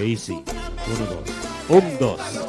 Ei sí. Uno, dos. Un, dos.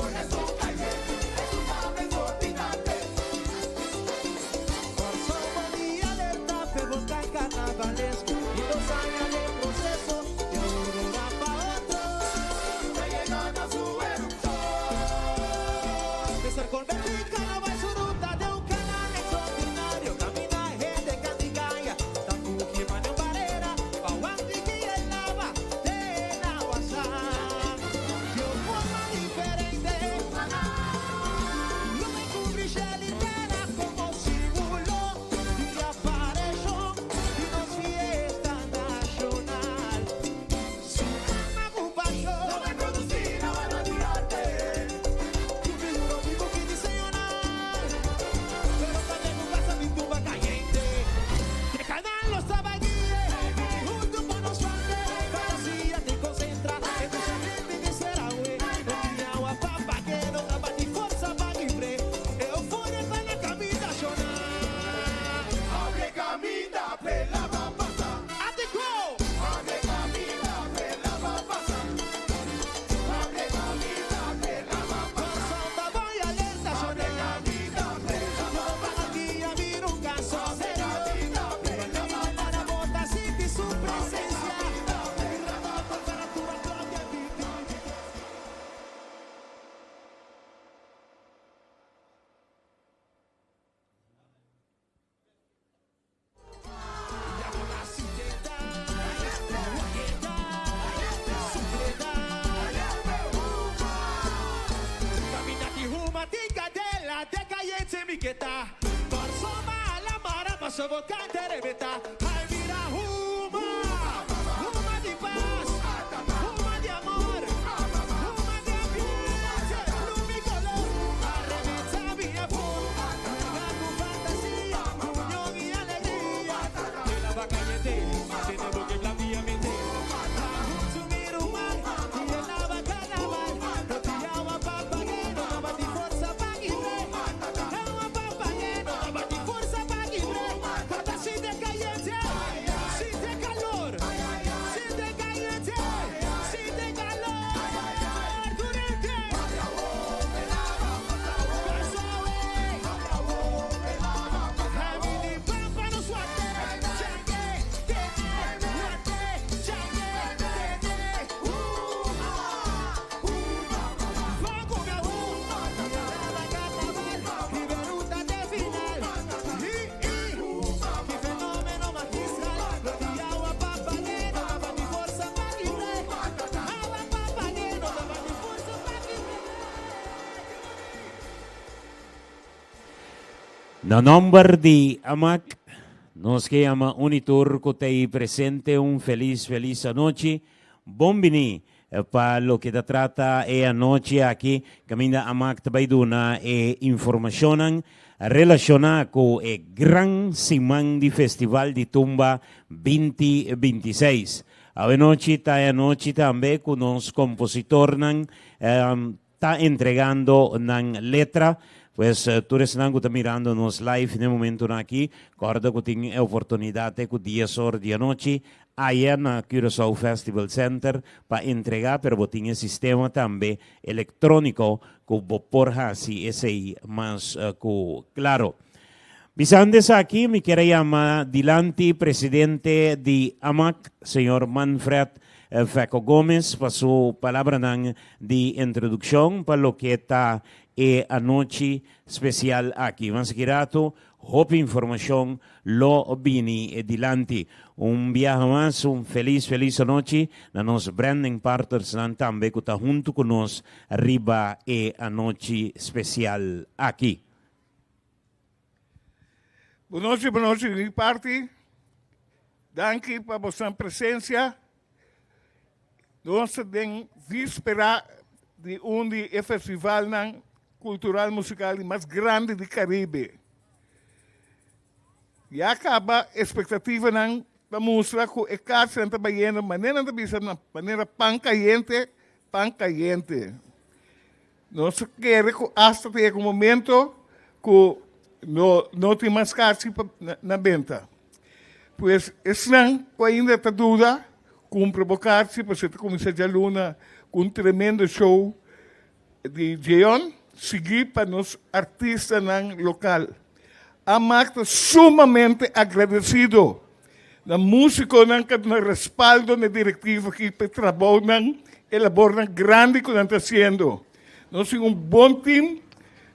Na nomber di Amak, nos ke yama un i tur ku ta ei presente un felis felis anochi. Bon bini pa loke ta trata e anochi aki kaminda Amak ta bai duna e informashonnan relashoná ku e gran siman di Festival di Tumba 2026. Awenochi ta e anochi tambe ku nos kompositornan ta entregando nan letra. Pues tur esnan ku ta mirando nos live den e momentunan aki, kòrda ku tin e oportunidat te ku dies or di anochi aya na Curaçao Festival Center pa entregá, pero bo tin e sistema tambe elektróniko ku bo por hasi esei mas ku klaro. Bisando esaki mi kier a yama dilanti presidente di Amak, señor Manfred Fecco Gomez pa su palabranan di introdukshon pa loke ta e anochi spesial aki. Mas aki rato hopi informashon lo bini dilanti. Un biaha mas un felis felis anochi na nos branding partnersnan tambe ku ta huntu ku nos riba e anochi spesial aki. Bonochi, bonochi di mi parti. Danki pa bosan presencia. Nos ta den víspera di un di e festivalnan cultural musical di mas grandi di Caribe. Ya caba expectativanan ta mustra cu e cartnan ta bayendo manera nan ta bisa na manera pan cayente, pan cayente. Nos ta kere ku asta ta yega un momento ku no no tin mas karchi pa na benta. Pues esnan ku ainda ta duda, kumpra bo karchi pasobra ta kuminsá djaluna ku un tremendo show di Jeon sigui pa nos artistanan lokal. Amak ta sumamente agradesido na músikonan ku a duna respaldo na e direktiva aki pa e trabounan, e labornan grandi ku nan ta hasiendo. Nos tin un bon tim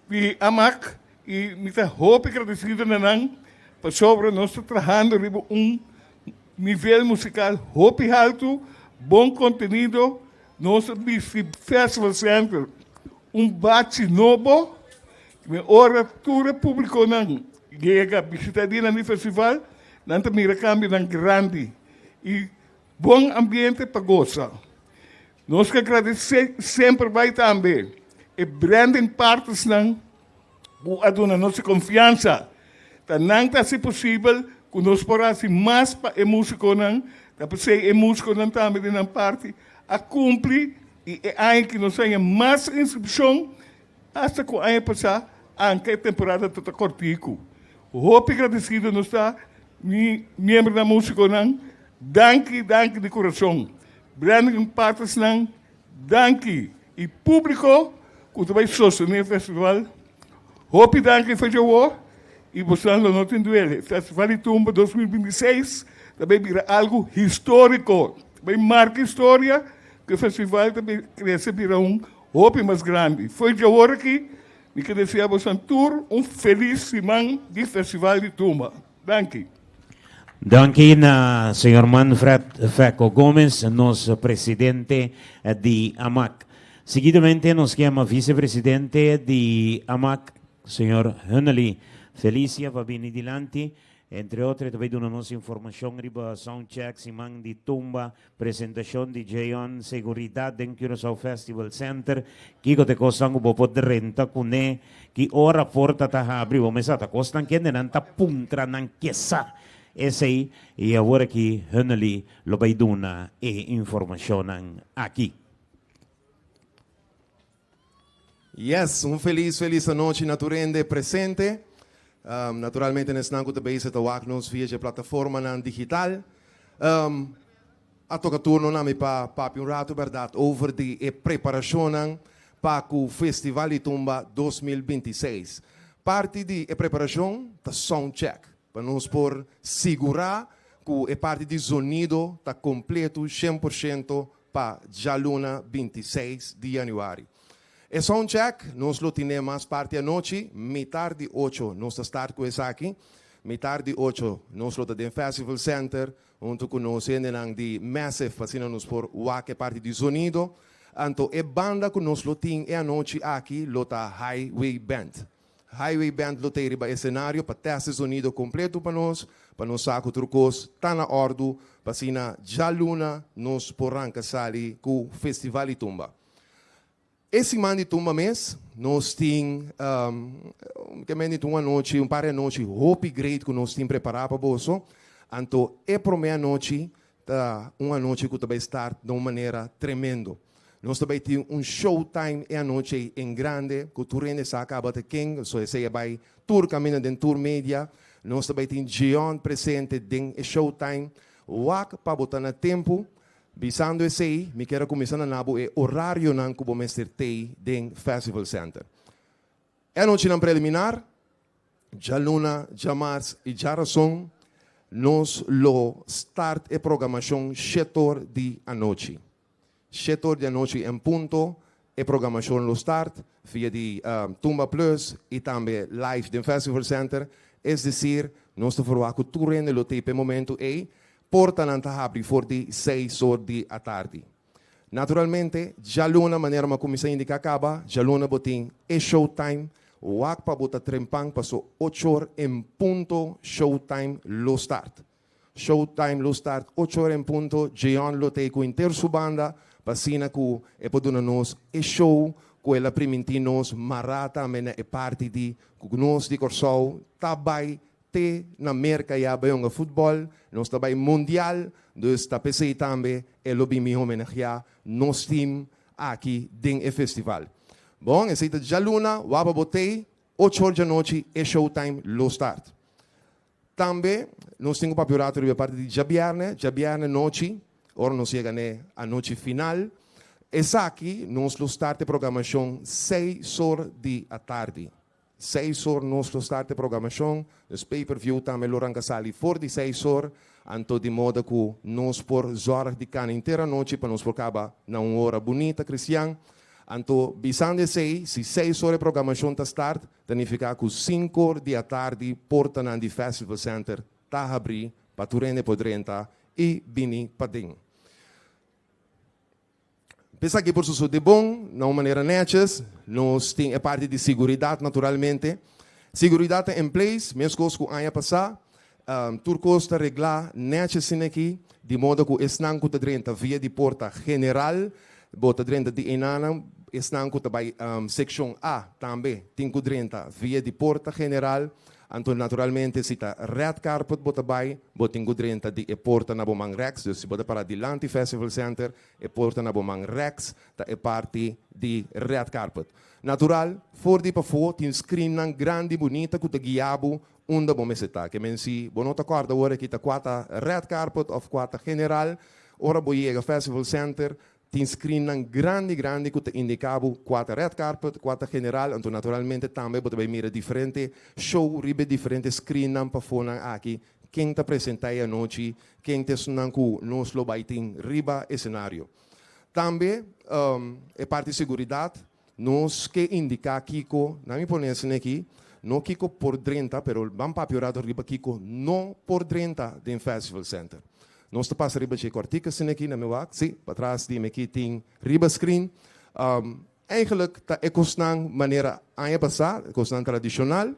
di Amak i mi ta hopi gradesido na nan pasobra nos ta trahando riba un nivel musikal hopi haltu, bon kontenido. Nos a bisti Festival Center un bachi nobo. Mi ora tur e publiconan yega bishita dinan di festival, nan ta mira cambionan grandi y bon ambiente pa goza. Nos ke agradece semper bay tambe e branding partnersnan cu a duna nos e confiansa. Ta nan ta haci posibel cu nos por haci mas pa e musiconan, ta p'esey e musiconan tambe di nan parti a cumpli y e aña aki nos a haña mas inscripcion Asta ku aña pasá, anke e temporada ta ta kòrtiku. Hopi gradesido nos ta, mi miembronan músikonan, danki, danki di kurason. Branding partnersnan, danki. I públiko ku ta bai sostené e festival, hopi danki for djawo i bosonan lo no tin duele. Festival di Tumba 2026 ta bai bira algu históriko, ta bai marka historia ku e festival ta bai krese bira un Hopi mas grandi. Fo'i djawor aki mi ke desea bosan tur un felis siman di Festival di Tumba. Danki. Danki na señor Manfred Fecco Gomez, nos presidente di Amak. Seguidamente nos ke yama vicepresidente di Amak, señor Hunnely Felicia pa bini dilanti. Entre otro e ta bay duna nos informacion riba soundcheck, siman di tumba, presentacion di Jeon, seguridad den Curaçao Festival Center, kico ta e cosnan cu bo por drenta cune, ki ora porta ta habri, bo mester sa ta cosnan kende nan ta puntra nan ke sa esey y awor aki Hunnely lo bay duna e informacionnan aki. Yes, un felis felis anochi na tur hende presente. Naturalmente na esnan ku ta bezig ta wak nos via dje plataformanan digital. A toka turno na mi pa papia un ratu bèrdat over di e preparashonnan pa ku Festival di Tumba 2026. Parti di e preparashon ta sound check pa nos por sigurá ku e parti di zonido ta kompletu 100% pa djaluna 26 di yanüari. E sound check nos lo tine mas parti anochi, mitar di ocho nos ta start ku esaki. Mitar di ocho nos lo ta den Festival Center huntu ku nos hendenan di Massive pa asina nos por wak e parti di zonido. Anto e banda ku nos lo tin e anochi aki lo ta Highway Band. Highway Band lo t'ei riba escenario pa test e sonido completo pa nos, pa nos sa cu tur cos ta na ordo, pa asina djaluna nos por ranca sali cu Festival di Tumba. E siman di tumba mes, nos tin kementi un anochi, un par di anochi hopi great ku nos tin prepará pa boso. Anto e promé anochi ta un anochi ku ta bai start na un manera tremendo. Nos ta bai tin un showtime e anochi ei en grande ku tur hende sa kaba ta ken, so esei a bai tur kaminda den tur media. Nos ta bai tin Jeon presente den e showtime. Wak pa bo ta na tempu. Bisando esei, mi kier a kuminsá na nabo e orarionan ku bo mester tei den Festival Center. E anochinan preliminar, djaluna, djamars i djarason, nos lo start e programashon shetor di anochi. Shetor di anochi en punto e programashon lo start via di Tumba Plus i tambe live den Festival Center. Es desir, nos ta ferwagt ku tur hende lo tei pa e momentu ei. Portanan ta habri for di seis or di atardi. Naturalmente, djaluna, manera mi a kuminsá indiká kaba, djaluna bo tin e showtime. Wak pa bo ta trempan paso ocho or en punto showtime lo start. Showtime lo start ocho or en punto, Jeon lo t'ei ku henter su banda pa asina ku e por duna nos e show ku el a primintí nos mará tambe na e parti di ku nos di Kòrsou ta bai Te na Merka ya bai hunga futbòl, nos ta bai mundial, dus ta p'esei tambe e lo bin mi homenageá nos team aki den e festival. Bon, esei ta djaluna, waba bo tei, ocho or djanochi e showtime lo start. Tambe nos tin ku papia un rato riba e parti di djabièrnè, djabièrnè nochi, ora nos yega n'e anochi final, esaki nos lo start e programashon seis or di atardi. Seis or nos lo start e programashon, dus pay per view tambe lo ranka sali for di seis or, anto di moda ku nos por zorg di kana henter anochi pa nos por kaba na un ora bunita cristian. Anto bisando esei, si seis or e programashon ta start, ta nifiká ku sinku or di atardi portanan di Festival Center ta habrí pa tur hende por drenta i bini paden. P'esaki por sosode bon, na un manera nètjes. Nos tin e parti di siguridat naturalmente. Siguridat ta en place, meskos ku aña pasá. Tur kos ta reglá nètjes asina aki, di moda ku esnan ku ta drenta via di porta general, bo ta drenta di enanan, esnan ku ta bai sekshon A tambe tin ku drenta via di porta general. Anto naturalmente si ta red carpet bo ta bai, bo tin ku drenta di e porta na bo man rèks, dus si bo ta para dilanti Festival Center, E porta na bo man rèks ta e parti di red carpet. Natural, for di pafó tin screennan grandi bunita ku ta guia bo unda bo mester ta. Ke men si bo no ta kòrda ora ki ta kua ta red carpet òf kua ta general, ora bo yega Festival Center tin screennan grandi grandi ku ta indiká bo kua ta red carpet, kua ta general. Anto naturalmente tambe bo ta bai mira diferente show riba e diferente screennan pafónan aki Ken ta presentá e anochi? Ken ta esunnan ku nos lo bai tin riba esenario? Tambe e parti seguridat, nos ke indiká kiko, nan mi pone esei aki, no kiko por drenta, pero ban papia un rato riba kiko no por drenta den Festival Center. Nos ta pasa riba dje kòrtik asina aki, nan mi wak, sí, patras di mi aki tin riba screen. Eigenlijk ta e kosnan manera aña pasá, e kosnan tradishonal,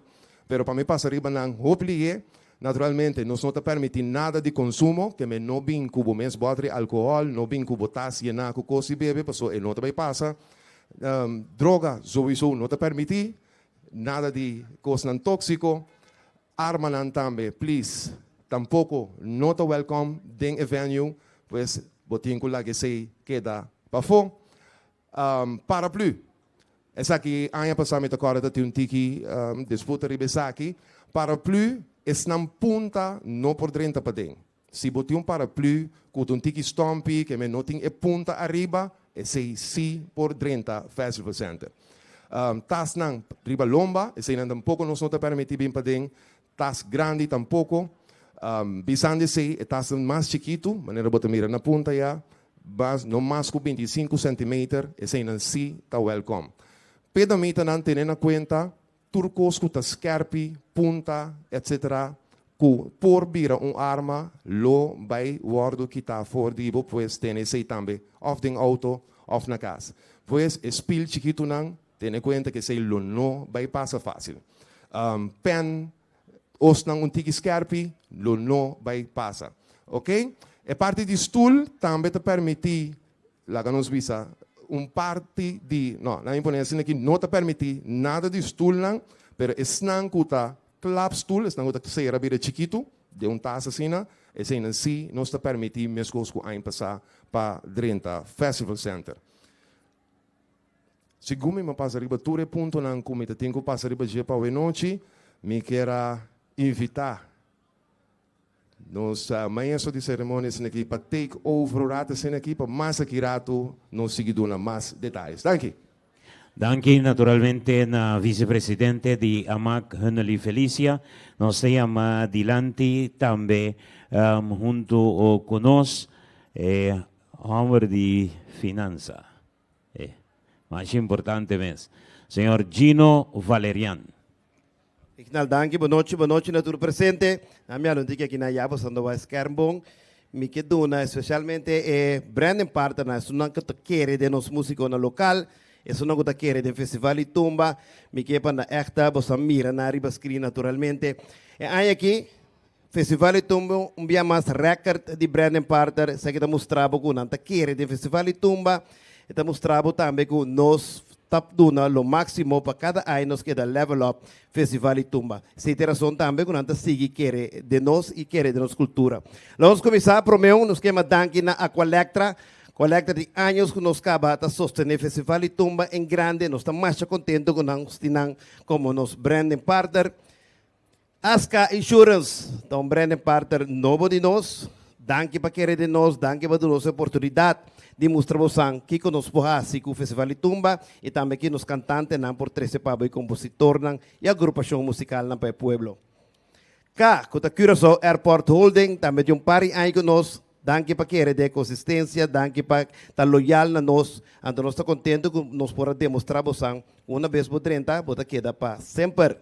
pero pa mi pasa riba nan hopi lihé. Naturalmente nos no ta permití nada di konsumo, ke men no bin ku bo mes bòter di alkohòl, no bin ku bo tas yená ku kos di bebe, pasobra e no ta bai pasa. Droga souiso no ta permití, nada di kosnan tóksiko. Armanan tambe, please, tampoko no ta wèlkòm den e venue, pues bo tin ku laga esei keda pafó. Paraplu. Esaki aña pasá mi ta kòrda ta tin un tiki disputa riba esaki. Paraplu esnan punta no por drenta paden. Si bo tin un paraplu ku ta un tiki stòmpi ke men no tin e punta ariba, esei sí por drenta Festival Center. Tasnan riba lomba, eseinan tampoko nos no ta permití bin paden. Tas grandi tampoko. Bisando esei, e tasnan mas chikitu, manera bo ta mira na punta ya, bas no mas ku 25 sèntimeter, eseinan sí ta wèlkòm. P'e damitanan tene na kuenta tur kos ku ta skèrpi, punta, etsetera, ku por bira un arma lo bai wòrdu kitá for di bo, pues tene esei tambe òf den outo òf na kas. Pues e spil chikitunan. Tene kuenta ku esei lo no bai pasa fásil. Pen, osnan un tiki skèrpi lo no bai pasa. Ok? E parti di stul tambe ta permití, laga nos bisa, un parti di, no, nan mi pone asina aki, no ta permití nada di stulnan, pero esnan ku ta klapstul, esnan ku ta sera bira chikitu, den un tas asina, eseinan sí nos ta permití meskos ku aña pasá pa drenta Festival Center. Segun mi a pasa riba tur e puntonan ku mi ta tin ku pasa riba dje pa awenochi, mi kier a invitá nos maestro di seremonia asina aki pa take over un rato asina aki pa mas aki rato nos sigui duna mas detayes. Danki. Danki naturalmente na vicepresidente di Amak Hunnely Felicia. Nos ta yama dilanti tambe hunto ku nos e homber di finansa. E masha importante mes. Señor Gino Valerian. Ignal danki, bo nochi, bo nochi na tur presente. Na mi alun tiki aki na ya boso ando wak skerm bon. Mi ke duna especialmente e branding partner na esunnan ku ta kere den nos musikonan lokal, esunnan ku ta kere den festival di tumba. Mi ke pa na èkta boso a mira nan riba screen naturalmente. E aña aki Festival di Tumba un bia mas record di Brandon Parter, esaki ta mustra bo ku nan ta kere den Festival di Tumba, e ta mustra bo tambe ku nos ta duna lo máksimo pa kada aña nos keda level up Festival di Tumba. Esei ta e rason tambe ku nan ta sigui kere den nos i kere den nos kultura. Lo nos kuminsá promé un nos kema danki na Aqualectra. Aqualectra tin años ku nos kaba ta sostené Festival di Tumba en grande, nos ta masha kontento ku nan tin nan komo nos Brandon Parter. Aska Insurance ta un branding partner nobo di nos. Danki pa kere den nos, danki pa duna nos e oportunidat di mustra bosan kiko nos por hasi ku Festival di Tumba i tambe ki nos kantantenan por trese pa bo i kompositornan i agrupashon musikalnan pa e pueblo. K, ku ta Curaçao Airport Holding, tambe tin un par di aña ku nos. Danki pa kere den e konsistensia, danki pa ta loyal na nos. Anto nos ta kontentu ku nos por a demostrá bosan ku una bes bo drenta, bo ta keda pa semper.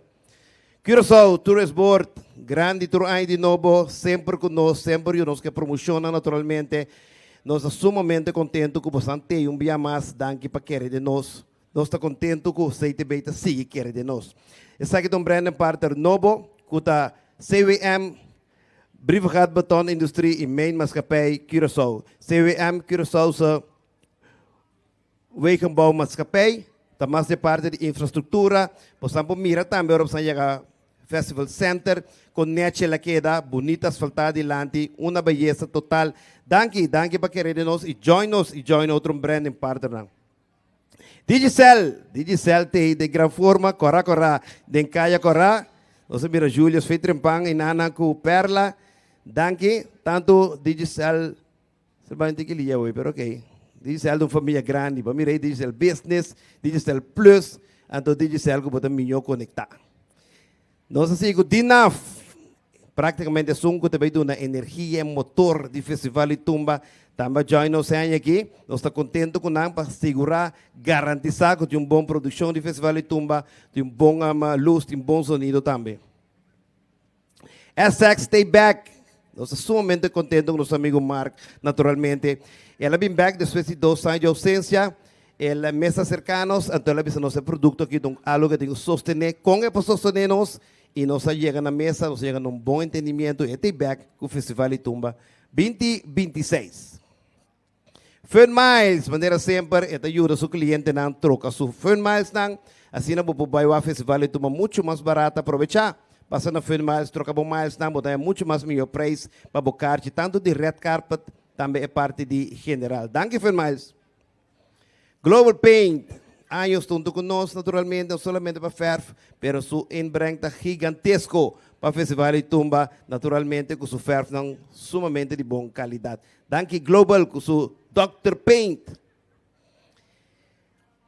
Curaçao Tourist Board, grandi tur aña di nobo, semper ku nos, semper yu nos ke promoshonnan naturalmente. Nos ta sumamente kontentu ku bosan tei un bia mas, danki pa kere den nos. Nos ta kontentu ku CTB ta sigui kere den nos. Esaki ta un branding partner nobo ku ta CWM, Brievengat Beton Industrie i Mijnmaatschappij Curaçao. CWM Curaçaose Wegenbouwmaatschappij ta mas den parti di infrastruktura. Bosan por mira tambe ora bosan yega Festival Center kon nechi el a keda, bunita asfaltá dilanti, una beyesa total. Danki, danki pa kere den nos i join nos i join otro branding partnernan. Digicel, Digicel t'ei den gran forma, kòrá kòrá den kaya kòrá. Nos a mira Julius fei trempan i nana ku Perla. Danki, tantu Digicel. Se bai tin ki lia hoy, pero ok. Digicel ta un famia grandi. Bo mira ei Digicel Business, Digicel Plus, anto Digicel ku bo ta mihó konektá. Nos a sigui ku Dinaf, práktikamente esun ku ta bai duna energia e motor di Festival di Tumba. Tambe a join nos e aña aki. Nos ta kontentu ku nan pa sigurá, garantisá ku tin un bon produkshon di Festival di Tumba, tin un bon lus, tin bon sonido tambe. SX stay back. Nos ta sumamente contento cu nos amigo Mark, naturalmente. El a bin back despues di dos aña di ausencia. El a mesa acerca nos, anto el a bisa nos e producto aki ta un algo que tin cu sostene. Con e por sostene nos? Y nos a yega na mesa, nos a yega na un bon entendimiento y e ta back cu Festival di Tumba 2026. Fun Miles, manera semper e ta yuda su clientenan troca su Fun Milesnan, asina bo por bay wak festival y tuma mucho mas barata. Aprovecha, pasa na Fun Miles, troca bo milesnan, bo ta haya mucho mas miyo prijs pa bo kaarchi, tanto di red carpet, tambe e parti di general. Danki Fun Miles. Global Paint, años hunto cu nos naturalmente, no solamente pa verf, pero su inbreng ta gigantesco pa Festival di Tumba, naturalmente cu su verfnan sumamente di bon calidad. Danki Global cu su Doctor Paint.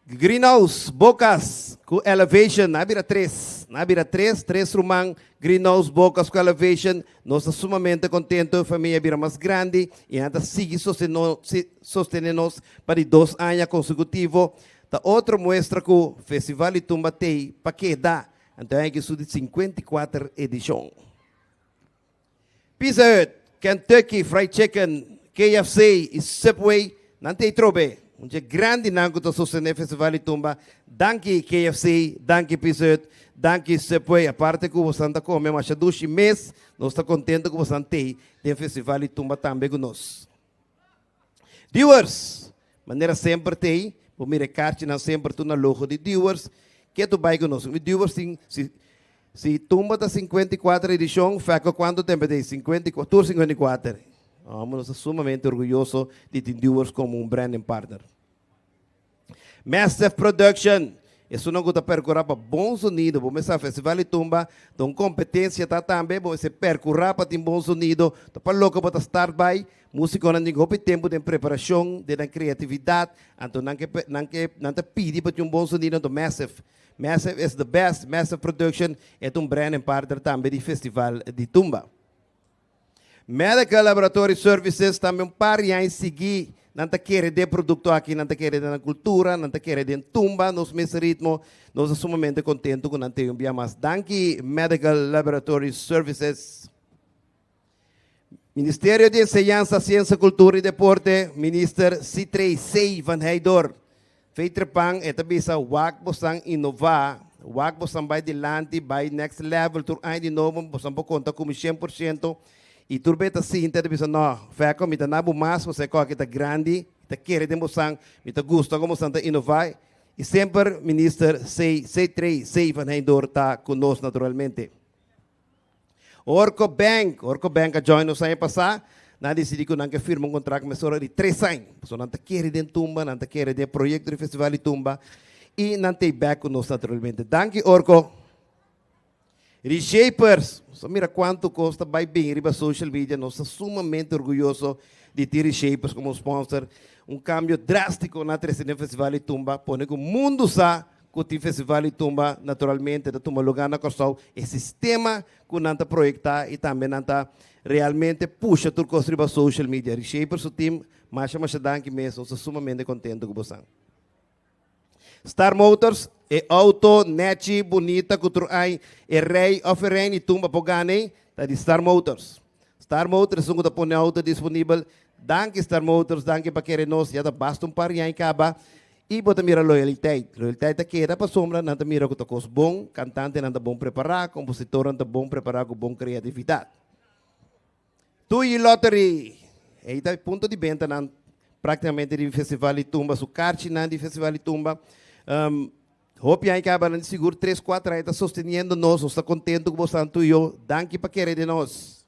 Greenhouse, Bocas cu Elevation, na bira tres, na bira tres, tres ruman, Greenhouse, Bocas cu Elevation, nos ta sumamente contento, e famia a bira mas grandi y nan ta sigui sostene nos pa di dos aña consecutivo, ta otro muestra cu Festival di Tumba t'ey pa keda, anto e aña aki su di 54 edicion. Pizza Hut, Kentucky Fried Chicken, KFC y Subway, nan t'ey trobe. Un dje grandinan ku ta sostené Festival di Tumba. Danki KFC, danki Pizza Hut, danki Subway. Aparte ku bosan ta kome masha dushi mes, nos ta kontento ku bosan t'ei den Festival di Tumba tambe ku nos. Dewars, manera semper t'ei, bo mira e karchinan semper tur na logo di Dewars. Ke tu bai ku nos? Mi Dewars tin, si, si Tumba ta 54 edishon, Fèko kuantu tempu t'ei? 54, tur 54. Amo nos ta sumamente orguyoso di tin Dewars komo un branding partner. Massive Production, esunnan ku ta perkurá pa bon sonido. Bo mester sa Festival di Tumba ta un kompetensia ta tambe, bo mester perkurá pa tin bon sonido. Ta pa loke bo ta start bai, músikonan tin hopi tempu den preparashon, den nan kreatividat, anto nan ke nan ke nan ta pidi pa tin un bon sonido, anto Massive, Massive is the best, Massive Production e ta un branding partner tambe di Festival di Tumba. Medical Laboratory Services tambe un par di aña sigui nan ta kere den produkto aki, nan ta kere den nan kultura, nan ta kere den tumba nos mes ritmo. Nos ta sumamente kontentu ku nan tin un bia mas. Danki Medical Laboratory Services. Ministerio di Enseñansa, Siensa, Kultura i Deporte, Minister Sithree C. van Heydoorn. Fei trepan e ta bisa wak bosan inova, wak bosan bai dilanti, bai next level tur aña di nobo bosan por konta ku mi 100% i tur be ta sinta e ta bisa no Fèko mi ta na bo mas pasobra e koki ta grandi, mi ta kere den bosan, mi ta gusta kon bosan ta inova i semper Minister C. Sithree C. van Heydoorn ta ku nos naturalmente. Orco Bank, Orco Bank a join nos aña pasá. Nan a disidí ku nan ke firma un kontrakt mesora di tres aña. Pasobra nan ta kere den tumba, nan ta kere den e proyekto di Festival di Tumba i nan ta ei bèk ku nos naturalmente. Danki Orco. Reshapers, nos a mira kuantu kos ta bai bin riba social media. Nos ta sumamente orguyoso di tin Reshapers komo sponsor. Un kambio drástiko nan a trese den Festival di Tumba, pone ku mundu sa Ku tin Festival di Tumba naturalmente ta tuma lugá na Kòrsou, e sistema ku nan ta proyektá i tambe nan ta realmente pusha tur kos riba social media. Rishaper su team, masha masha danki mes, nos ta sumamente kontentu ku bosan. Star Motors, e outo nèchi, bunita ku tur añ e rei òf e rein di tumba por gana ei, ta di Star Motors. Star Motors esun ku ta pone outo disponibel. Danki Star Motors, danki pa kere nos, ya ta basta un par di añ kaba. I bo ta mira loyaliteit. Loyaliteit ta keda pasobra nan ta mira ku ta kos bon, kantantenan ta bon prepará, kompositornan ta bon prepará ku bon kreatividat. Tuyi Lottery! Ei ta e punto di bentanan práktikamente di Festival di Tumba, su karchinan di Festival di Tumba. Hopi aña kaba nan di sigur tres, kuater aña ta sosteniendo nos. Nos ta kontentu ku boso tuyo. Danki pa kere den nos.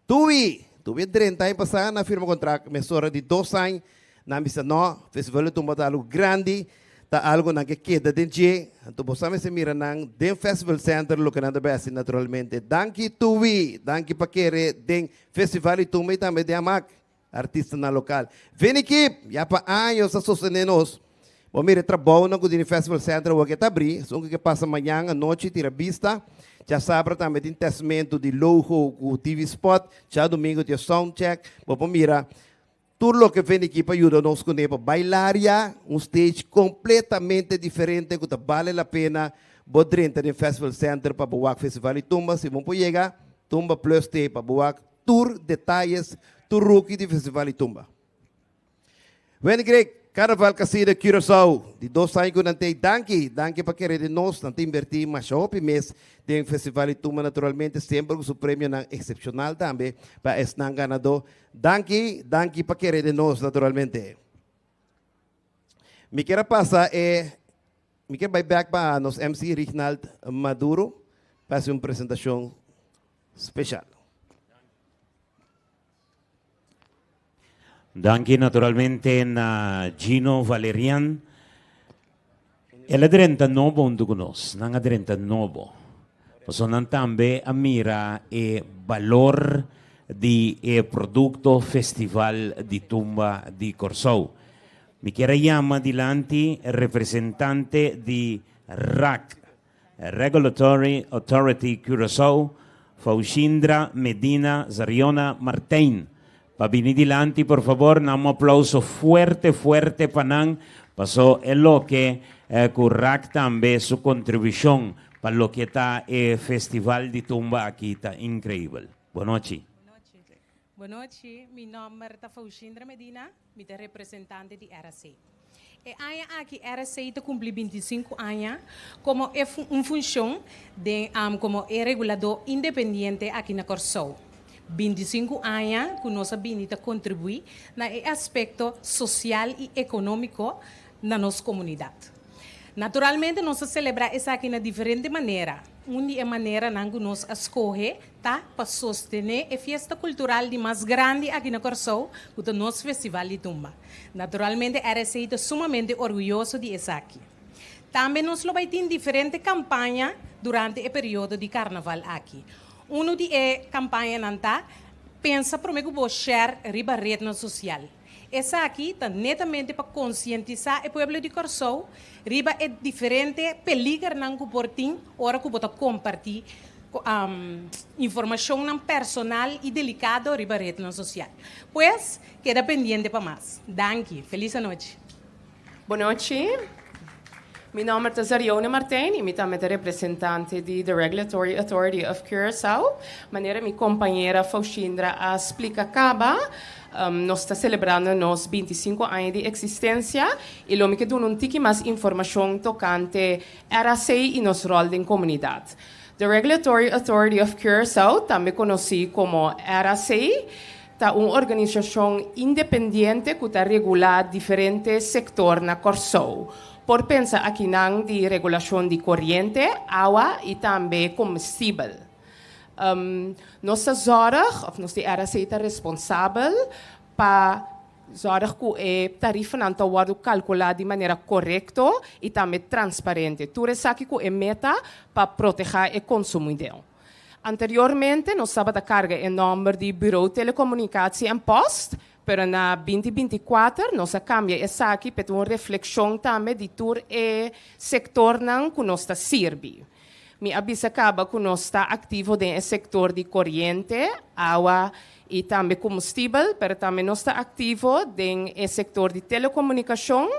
Tui! Tui a drenta aña pasá, nan a firma kontrakt mesora di dos aña. Nan bisa, No, Festival di Tumba ta algu grandi, ta algu nan ke keda den dje. Anto bo sa mester mira nan den Festival Center loke nan ta bai hasi naturalmente. Danki Tui! Danki pa kere den Festival di Tumba i tambe den Amak. Artistanan lokal. Vini Kip! Ya pa años a sostené nos. Bo mira e trabounan ku tin di Festival Center awor ke ta abrí. Esun ku ke pasa mañan anochi tira bista. Djasabra tambe tin testmentu di logo ku TV spot. Djadumingu tin e sound check. Bo por mira tur loke Vini Kip a yuda nos kuné pa bailaria, un stage kompletamente diferente ku ta bale la pena bo drenta den Festival Center pa bo wak Festival di Tumba. Si bo por yega, Tumba Plus t'ei pa bo wak. Tur detayes, tur ruki di Festival di Tumba. Wendy Greg, Carnaval Casino Curaçao, di dos aña ku nan t'ei, danki, danki pa kere den nos, nan ta invertí masha hopi mes den Festival di Tumba naturalmente, semper ku su premionan eksepshonal tambe pa esnan ganadó. Danki, danki pa kere den nos naturalmente. Mi kier a pasa e, mi kier bai bèk pa nos MC Rignald Maduro pa hasi un presentashon special. Danki naturalmente na Gino Valerian. El a drenta nobo huntu ku nos. Nan a drenta nobo. Pasobra nan tambe a mira e balor di e produkto Festival di Tumba di Kòrsou. Mi kier a yama dilanti representante di RAC, Regulatory Authority Curaçao, Faushindra Medina Zariona Martijn. Pa bini dilanti por fabor, nan un aplauso fuerte fuerte pa nan, paso e loke ku RAC tambe su kontribushon pa loke ta e festival di tumba aki ta inkreibel. Bonochi. Bon nochi, mi nòmber ta Faushindra Medina, mi ta representante di RAC. E aña aki RAC ta kumpli 25 aña komo e un funshon den komo e reguladó independiente aki na Kòrsou. 25 aña ku nos a bini ta kontribuí na e aspekto sosial i ekonómiko na nos komunidat. Naturalmente nos ta selebrá esaki na diferente manera. Un di e maneranan ku nos a skohe ta pa sostené e fiesta kultural di mas grandi aki na Kòrsou, ku ta nos Festival di Tumba. Naturalmente RSC ta sumamente orguyoso di esaki. Tambe nos lo bai tin diferente kampaña durante e periodo di karnaval aki. Unu di e kampañanan ta Pensa promé ku bo share riba retnan sosial. Esaki ta netamente pa konsientisá e pueblo di Kòrsou riba e diferente peligernan ku por tin ora ku bo ta kompartí informashonnan personal i delikado riba retnan sosial. Pues, keda pendiente pa mas. Danki. Felis anochi. Bon nochi. Mi nòmber ta Zarione Martijn i mi tambe ta representante di The Regulatory Authority of Curaçao. Manera mi kompañera Faushindra a splika kaba, nos ta selebrando nos 25 aña di eksistensia i lo mi ke duna un tiki mas informashon tokante RAC i nos ròl den komunidat. The Regulatory Authority of Curaçao, tambe konosí komo RAC, ta un organisashon independiente ku ta regulá diferente sektor na Kòrsou. Por pensa akinan di regulashon di koriente, awa i tambe komestibel. Nos ta zòrg, òf nos di RAC ta responsabel pa zòrg ku e tarifanan ta wòrdu kalkulá di manera korekto i tambe transparente. Tur esaki ku e meta pa protehá e konsumidó. Anteriormente nos tabata karga e nòmber di Bureau Telecomunicatie en Post, pero na 2024 nos a kambia esaki pa ta un reflekshon tambe di tur e sektornan ku nos ta sirbi. Mi a bisa kaba ku nos ta aktivo den e sektor di koriente, awa i tambe komestibel, pero tambe nos ta aktivo den e sektor di telekomunikashon,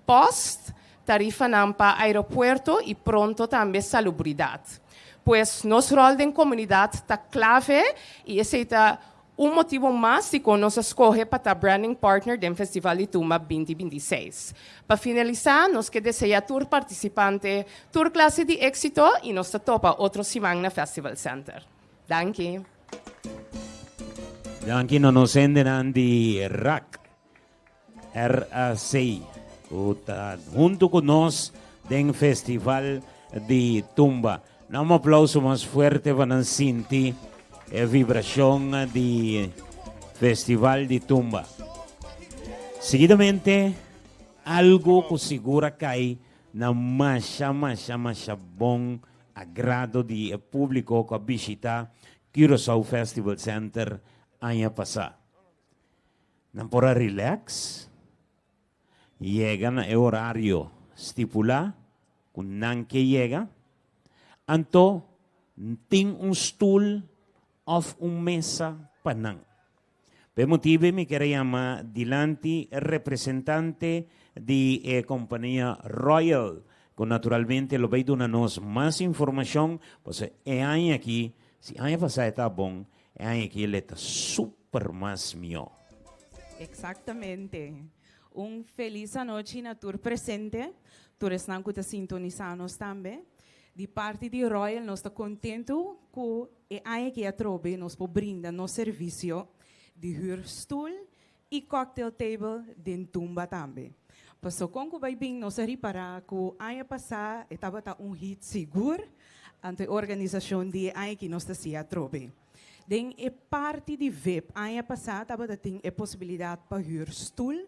post, tarifanan pa aeropuerto i pronto tambe salubridat. Pues nos ròl den komunidat ta klave i esei ta un motibu mas dikon nos a skohe pa ta branding partner den Festival di Tumba 2026. Pa finalisá, nos ke deseá tur partisipante tur klase di éksito i nos ta topa otro siman na Festival Center. Danki. Danki na nos hendenan di RAC, RAC, ku ta huntu ku nos den Festival di Tumba. Na un aplauso mas fuerte pa nan sinti e vibrashon di Festival di Tumba. Seguidamente, algo ku sigur a kai na masha masha masha bon agrado di e públiko ku a bishita Curaçao Festival Center aña pasá. Nan por a relax, yega na e horario stipulá ku nan ke yega, anto tin un stul òf un mesa pa nan. Pa e motibu mi kier a yama dilanti representante di e kompania Royal, ku naturalmente lo bai duna nos mas informashon, pasobra e aña aki, si aña pasá e ta bon, e aña aki el e ta super mas mihó. Exactamente. Un feliz anochi na tur presente, tur esnan cu ta sintonisa nos tambe. Di parti di Royal nos ta contento cu e aña aki atrobe nos por brinda nos servicio di huur stoel y cocktail table den Tumba tambe. Paso con cu bay bin nos a ripara cu aña pasa e tabata un hit sigur, anto e organisacion di e aña aki nos ta haci atrobe. Den e parti di VIP aña pasá tabata tin e posibilidat pa hür stul,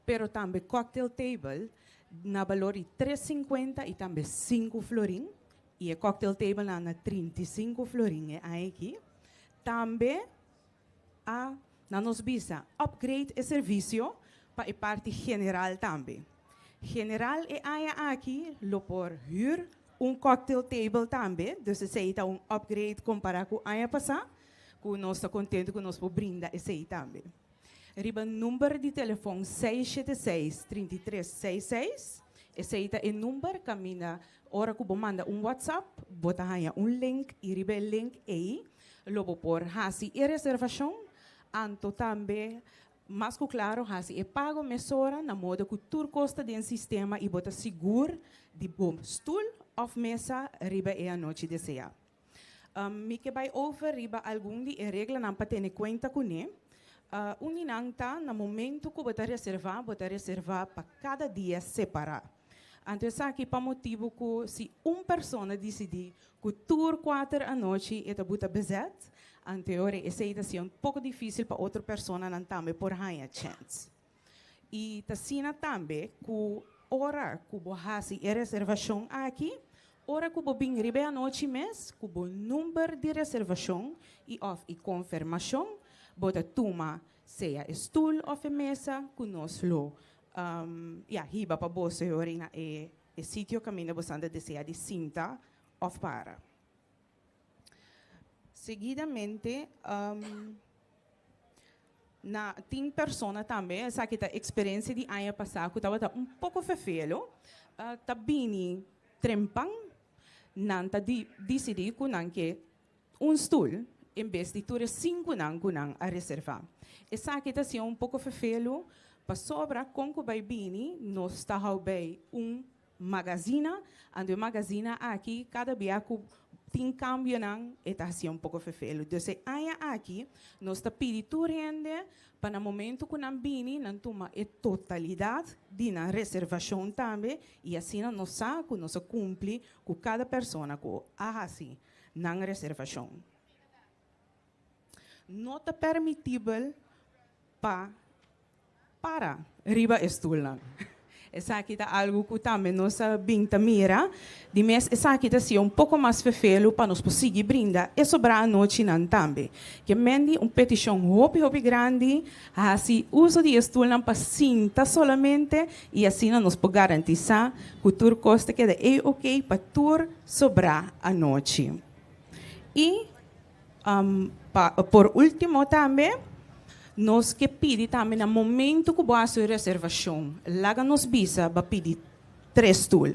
pero tambe cocktail table na balor di 3,50 i tambe 5 florin. I e cocktail table nan na 35 florin e aña aki. Tambe a na nos bisa upgrade e servisio pa e parti general tambe. General e aña aki lo por hür un cocktail table tambe, dus esei ta un upgrade kompará ku aña pasá, ku nos ta kontentu ku nos por brinda esei tambe. Riba number di telefòn 676 3366, esei ta e number kaminda ora ku bo manda un WhatsApp, bo ta haña un link i riba e link ei, lo bo por hasi e reservashon. Anto tambe, mas ku klaro hasi e pago mesora na moda ku tur kos ta den sistema i bo ta sigur di bo stul òf mesa riba e anochi deseá. Mi ke bai over riba algun di e reglanan pa tene kuenta kuné. Un di nan ta na momentu ku bo ta reservá, bo ta reservá pa kada dia separá. Anto esaki pa motibu ku si un persona disidí ku tur kuater anochi e ta buta bezet, anto e ora esei ta siña un poko difísil pa otro personanan tambe por haña chèns. I ta asina tambe ku ora ku bo hasi e reservashon aki, ora ku bo bin riba e anochi mes ku bo number di reservashon i òf i konfirmashon, bo ta tuma sea e stul òf e mesa ku nos lo ya hiba pa boso e ora na e sitio kaminda bo ta desea di sinta òf para. Seguidamente na tin persona tambe, esaki ta eksperensia di aña pasá ku tabata un poko fefelo, ta bini trempan, nan ta di disidí ku nan ke un stul en bes di tur e sinkunan ku nan a reservá. Esaki ta hasié un poko fefelo pasobra kon ku bai bini nos ta hou bei un magazina, anto e magazina aki kada bia ku tin kambionan e ta hasié un poko fefelu. Dus e aña aki nos ta pidi tur hende pa na momento ku nan bini nan tuma e totalidat di nan reservashon tambe i asina nos sa ku nos a kumpli ku kada persona ku a hasi nan reservashon. No ta permitibel pa para riba e stulnan. Esaki ta algu ku tambe nos a bin ta mira. Di mes esaki ta hasié un poko mas fefelu pa nos por sigui brinda e sobrá anochinan tambe. Ke men di un petishon hopi hopi grandi, hasi uso di e stulnan pa sinta solamente i asina nos por garantisá ku tur kos ta keda ei oke pa tur sobrá anochi. I pa por último tambe nos ke pidi tambe na momento ku bo hasi un reservashon, laga nos bisa bo a pidi tres stul.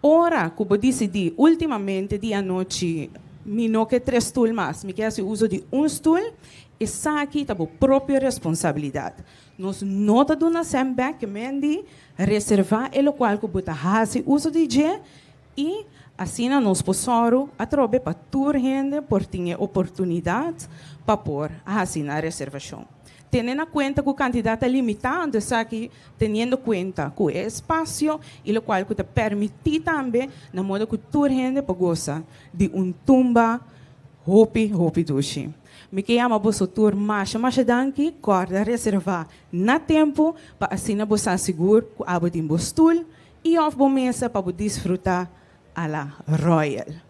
Ora ku bo disidí últimamente di anochi mi no ke tres stul mas, mi ke hasi uso di un stul, esaki ta bo propio responsabilidat. Nos no ta duna sèn bèk, ke men di reservá e lokual ku bo ta hasi uso di dje I asina nos por sòru atrobe pa tur hende por tin e oportunidat pa por hasi nan reservashon. Tene na kuenta ku kantidat ta limitá, anto esaki teniendo kuenta ku e espasio i lokual ku ta permití tambe na moda ku tur hende por gosa di un tumba hopi hopi dushi. Mi ke yama boso tur masha masha danki, kòrda reservá na tempu pa asina bo sa sigur ku abo tin bo stul I of bo mesa pa bo disfruta a la Royal.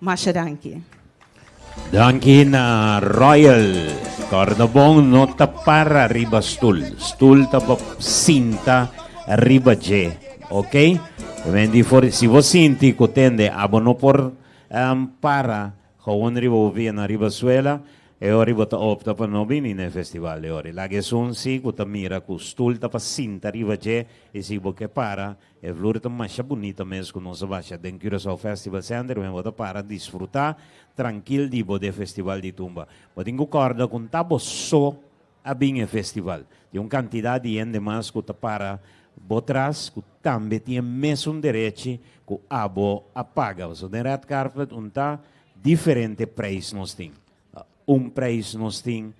Masha danki. Danki na Royal. Corda bon no ta para riba stul. Stul ta pa sinta riba dje. Ok? Wendy for si bo sinti ku tende abo no por para Gewoon riba bo pia na riba suela, e ora bo ta opta pa no bini na e festival e ora. Laga esun si ku ta mira ku stul ta pa sinta riba dje i si bo ke para, e vloer ta masha bunita mes ku nos a basha den Curaçao Festival Center wen bo ta para disfruta trankil di bo de festival di tumba. Bo tin ku kòrda ku n'ta bo so a bin e festival. Tin un kantidat di hende mas ku ta para bo tras ku tambe tin e mesun derechi ku abo a paga. Pasobra den red carpet un ta diferente prijs nos tin. Un prijs nos tin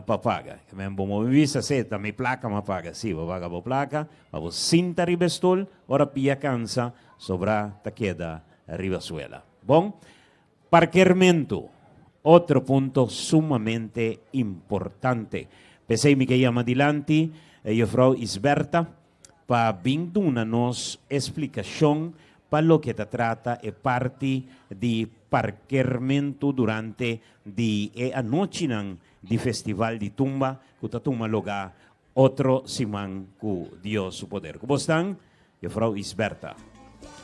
pa paga. Men bo mobi bisa se ta mi plaka m'a paga. Si, bo paga bo plaka, ma bo sinta riba e stul, ora pia kansa, sobra ta keda riba suela. Bon, Parkermentu, otro punto sumamente importante. P'esei mi ke yama dilanti Juffrouw Isberta pa bin duna nos e splikashon pa loke ta trata e parti di parkermentu durante di e anochinan di Festival di Tumba ku ta tuma lugá otro siman ku Dios su poder. Ku bo stan, Juffrouw Isberta.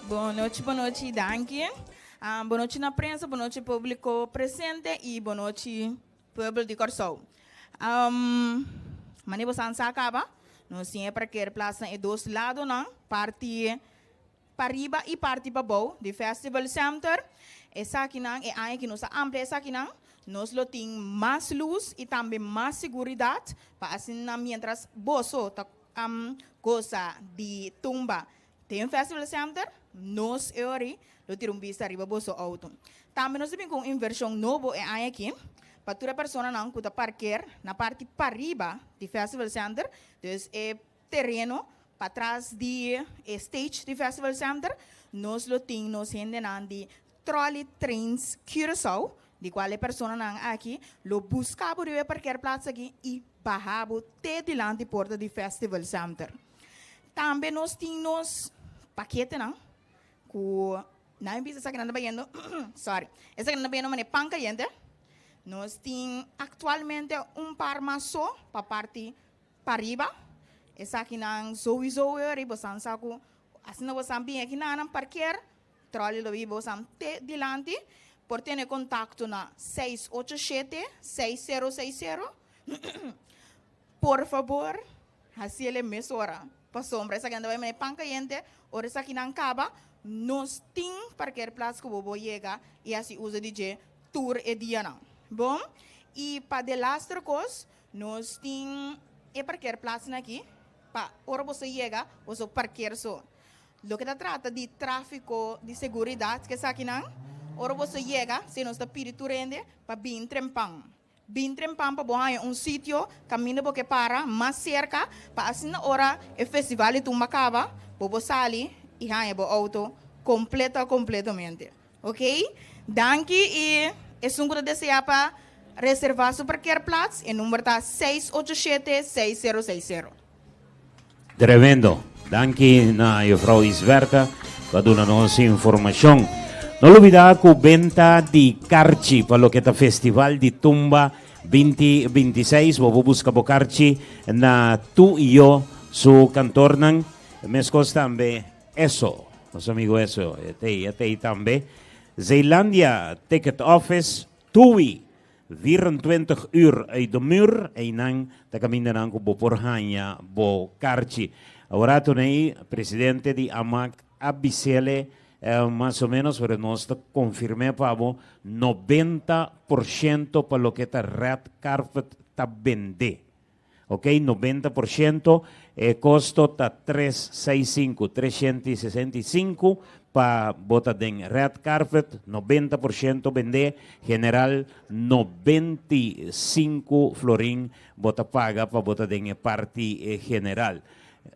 Bon nochi, bon nochi, danki. Bon nochi na prensa, bon nochi publico presente y bon nochi pueblo di Kòrsou. Mane bo san sa kaba, nos tin e parkeerplaats na e dos ladonan, parti pariba y parti pabou di Festival Center. Esakinan, e aña ki nos a amplia esakinan. Nos lo tin mas lus i tambe mas seguridat pa asina mientras boso ta gosa di tumba den Festival Center, nos e ora lo tira un bista riba boso outo. Tambe nos ta bin ku un invershon nobo e aña aki pa tur e personanan ku ta parker na parti pariba di Festival Center, dus e tereno patras di e stage di Festival Center, nos lo tin nos hendenan di Trolley Trains Curaçao, di cual e personanan aki lo busca bo riba e parkeerplaats aki y baha bo te dilanti porta di Festival Center. Tambe nos tin nos paketenan cu nan bisa esaki nan ta bayendo, sorry, esaki nan ta bayendo manera pan cayente. Nos tin actualmente un par mas so pa parti pariba. Esakinan sowieso e ora y bosan sa cu asina bosan bin aki nan nan parkeer. Trolley lo biba bosan te dilanti. Por tene kontakto na 687 6060. Por fabor, hasiele mesora. Pasobra esaki nan ta bai mane pan kayente, ora esakinan kaba, nos tin parkeerplaats ku bo por yega i hasi uso di dje tur e dianan. Bon, i pa delaster kos, nos tin e parkeerplaatsnan aki pa ora boso yega, boso parkeer so. Loke ta trata di tráfiko di seguridat ku esakinan, ora boso yega, si nos ta pidi tur hende pa bin trempan. Bin trempan pa bo haña un sitio kaminda bo ke para mas serka pa asina ora e festival di tumba kaba, bo por sali i haña bo outo kompleto kompletamente. Oké? Danki i esun ku ta deseá pa reservá su parkeerplaats, e number ta 687 6060. Tremendo. Danki na juffrouw Isberta pa duna nos informacion. No lubida cu benta di karchi pa loke ta Festival di Tumba 2026. Bo por busca bo karchi na Tu y Yo su kantornan. Mescos tambe Eso, nos amigo Eso, e t'ey, e t'ey tambe. Zeelandia Ticket Office, Tui. 24 uur uit de muur, einan ta kamindanan ku bo por haña bo karchi. Awor Toney, presidente di AMAC a bisele mas o menos, pero nos ta konfirm'é pa bo, 90% pa loke ta red carpet ta bendé. Ok, 90%, e kosto ta tres seis sinku, 365, pa bo ta den red carpet, 90% bendé, general 95 florin bo ta paga pa bo ta den e parti general.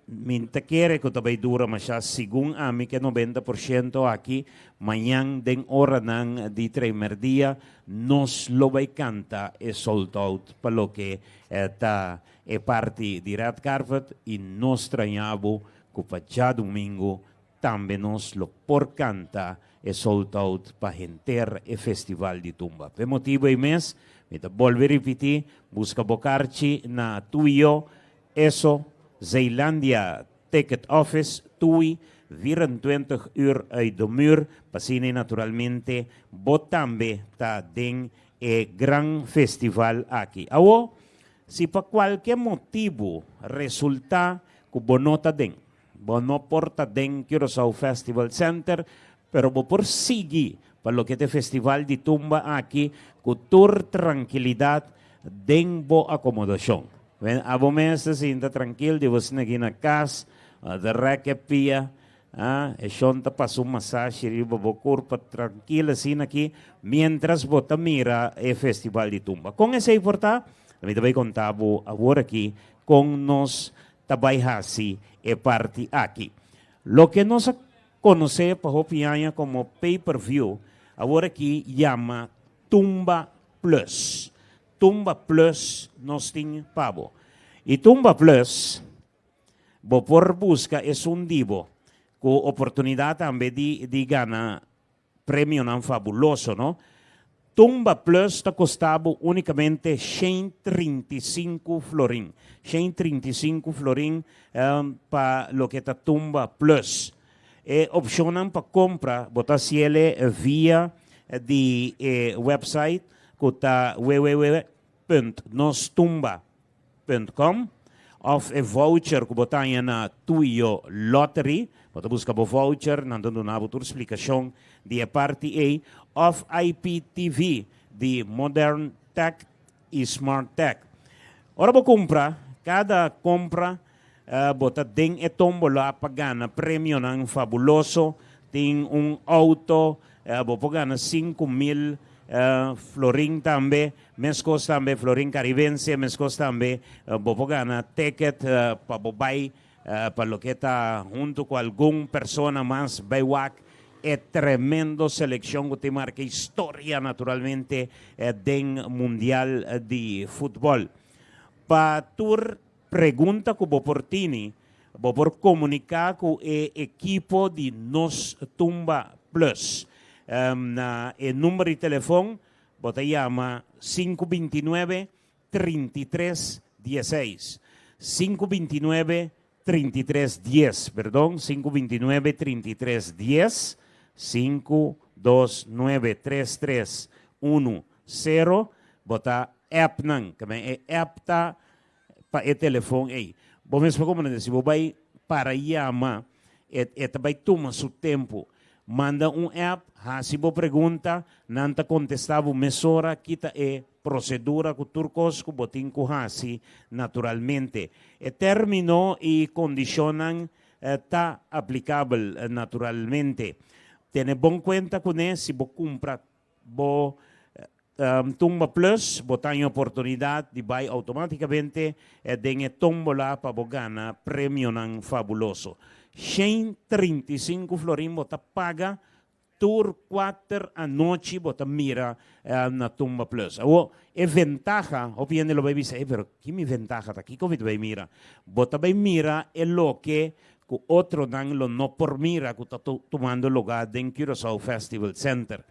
Mi ta kere ku ta bai dura masha, segun ami ke 90% aki, mañan den oranan di tremerdia nos lo bai kanta e sold out pa loke ta e parti di red carpet i no straña bo ku pa djadumingu tambe nos lo por kanta e sold out pa henter e festival di tumba. P'e motibu ei mes mi ta bolbe ripití, buska bo karchi na Tuyo, Eso, Zeelandia Ticket Office, Tui, 24 uur uit de muur, p'asina naturalmente bo tambe ta den e gran festival aki. Awo, si pa kualke motibu resultá ku bo no ta den, bo no por ta den Curaçao Festival Center, pero bo por sigui pa loke ta e festival di tumba aki ku tur trankilidat den bo akomodashon. Wen, abo mes ta sinta trankil di bo snegi na kas, ta rèk e pia, Ah, e shon ta pasa un masashi riba bo kurpa trankil asina aki, mientras bo ta mira e festival di tumba. Kon esei por ta? Mi ta bai konta bo awor aki kon nos ta bai hasi e parti aki. Loke nos a konosé pa hopi aña komo pay per view, awor aki yama Tumba Plus. Tumba Plus nos tin pa bo. I Tumba Plus. Bo por buska esun di bo ku oportunidat tambe di di gana premionan fabuloso, no? Tumba Plus ta kosta bo únikamente 135 florin. 135 florin pa loke ta Tumba Plus. E opshonnan pa kompra bo ta hasiele via di e website ku ta www punt nostumba punt com of e voucher ku bo ta haña na Tuyo Lottery. Bo ta buska bo voucher, nan ta duna bo tur splikashon di e parti ei. Of IPTV. di Modern Tech i Smart Tech. Ora bo kumpra, kada kompra bo ta den e tómbola pa gana premionan fabuloso. Tin un outo, bo por gana 5000 florin tambe, meskos tambe florin karibense, meskos tambe bo por gana ticket pa bo bai pa loke ta huntu ku algun persona mas bai wak e tremendo selekshon ku tin marka historia naturalmente den mundial di futbòl. Pa tur pregunta ku bo por tini, bo por komuniká ku e ekipo di Nos Tumba Plus na e number di telefon bo ta yama 529 33 16. 529 33 10, perdon, 529 33 10, 529 33 10, bo ta app nan, ke men e app ta pa e telefon ei. Bo mes por komprende, si bo bai para yama, e e ta bai tuma su tempu. Manda un app, hasi bo pregunta, nan ta kontestá bo mesora kita e Prosedura ku tur kos ku bo tin ku hasi naturalmente. E término i kondishonnan ta aplikabel naturalmente. Tene bon kuenta kuné si bo kumpra bo Tumba Plus, bo ta haña oportunidat di bai outomátikamente den e tómbola pa bo gana premionan fabuloso. 135 florin bo ta paga Tur kuater anochi bo ta mira na Tumba Plus. Awor, e ventaha, hopi hende lo bai bisa, e pero ki mi ventaha ta? Kiko mi ta bai mira? Bo ta bai mira e loke ku otronan lo no por mira ku ta tumando lugá den Curaçao Festival Center.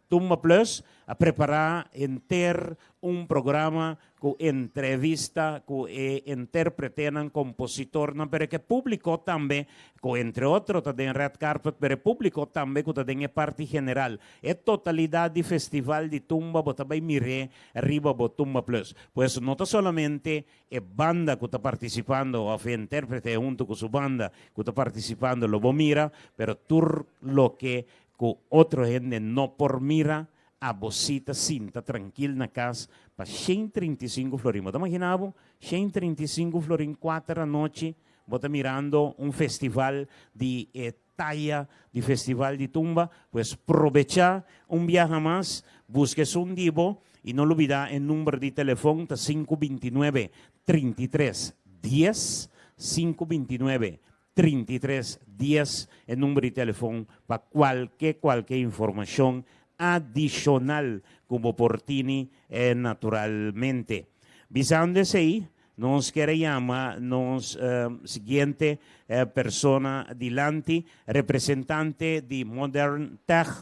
Tumba Plus a prepará henter un programa ku entrevista ku e intérpretenan, kompositornan, pero ku e públiko tambe, ku entre otro ta den red carpet, pero e públiko tambe ku ta den e parti general. E totalidat di festival di tumba bo ta bai mir'é riba bo Tumba Plus. Pues no ta solamente e banda ku ta partisipando òf e intérprete huntu ku su banda ku ta partisipando lo bo mira, pero tur loke ku otro hende no por mira Abo si ta sinta trankil na kas pa 135 florin. Bo ta magina bo? 135 florin kuater anochi bo ta mirando un festival di e taya di festival di tumba. Pues probecha un biaha mas, buska esun di bo i no lubida e number di telefon ta sinku 29 33 dies, sinku 29 33 10 e number di telefon pa kualke kualke informashon adishonal ku bo por tini naturalmente. Bisando esei, nos kier a yama nos siguiente persona dilanti, representante di Modern Tech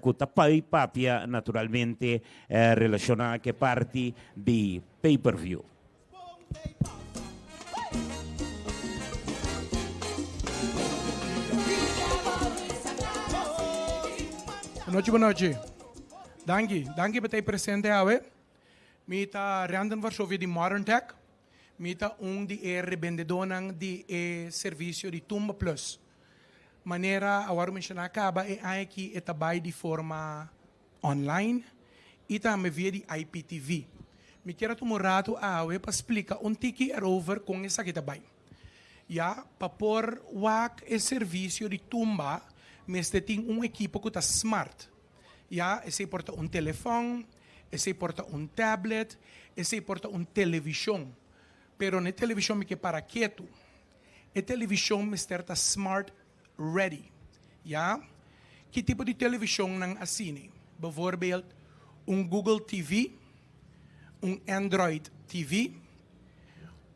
ku ta pai papia naturalmente relashoná ku e parti di pay per view. Bonochi, bonochi. Danki, danki pa ta presente awe. Mi ta Randon Varsovia di Modern Tech. Mi ta un di e rebendedónan di e servisio di Tumba Plus. Manera a wòrdu menshoná kaba, e aña aki e ta bai di forma online i tambe via di IPTV. Mi kier a tuma un ratu awe pa splika un tiki erover kon esaki ta bai. Ya, pa por wak e servisio di tumba mester tin un ekipo ku ta smart. Ya, esei por ta un telefòn, esei por ta un tablet, esei por ta un televishon. Pero na e televishon mi ke para ketu. E televishon mester ta smart ready. Ya. Ki tipo di televishonnan asina? Bijvoorbeeld un Google TV, un Android TV,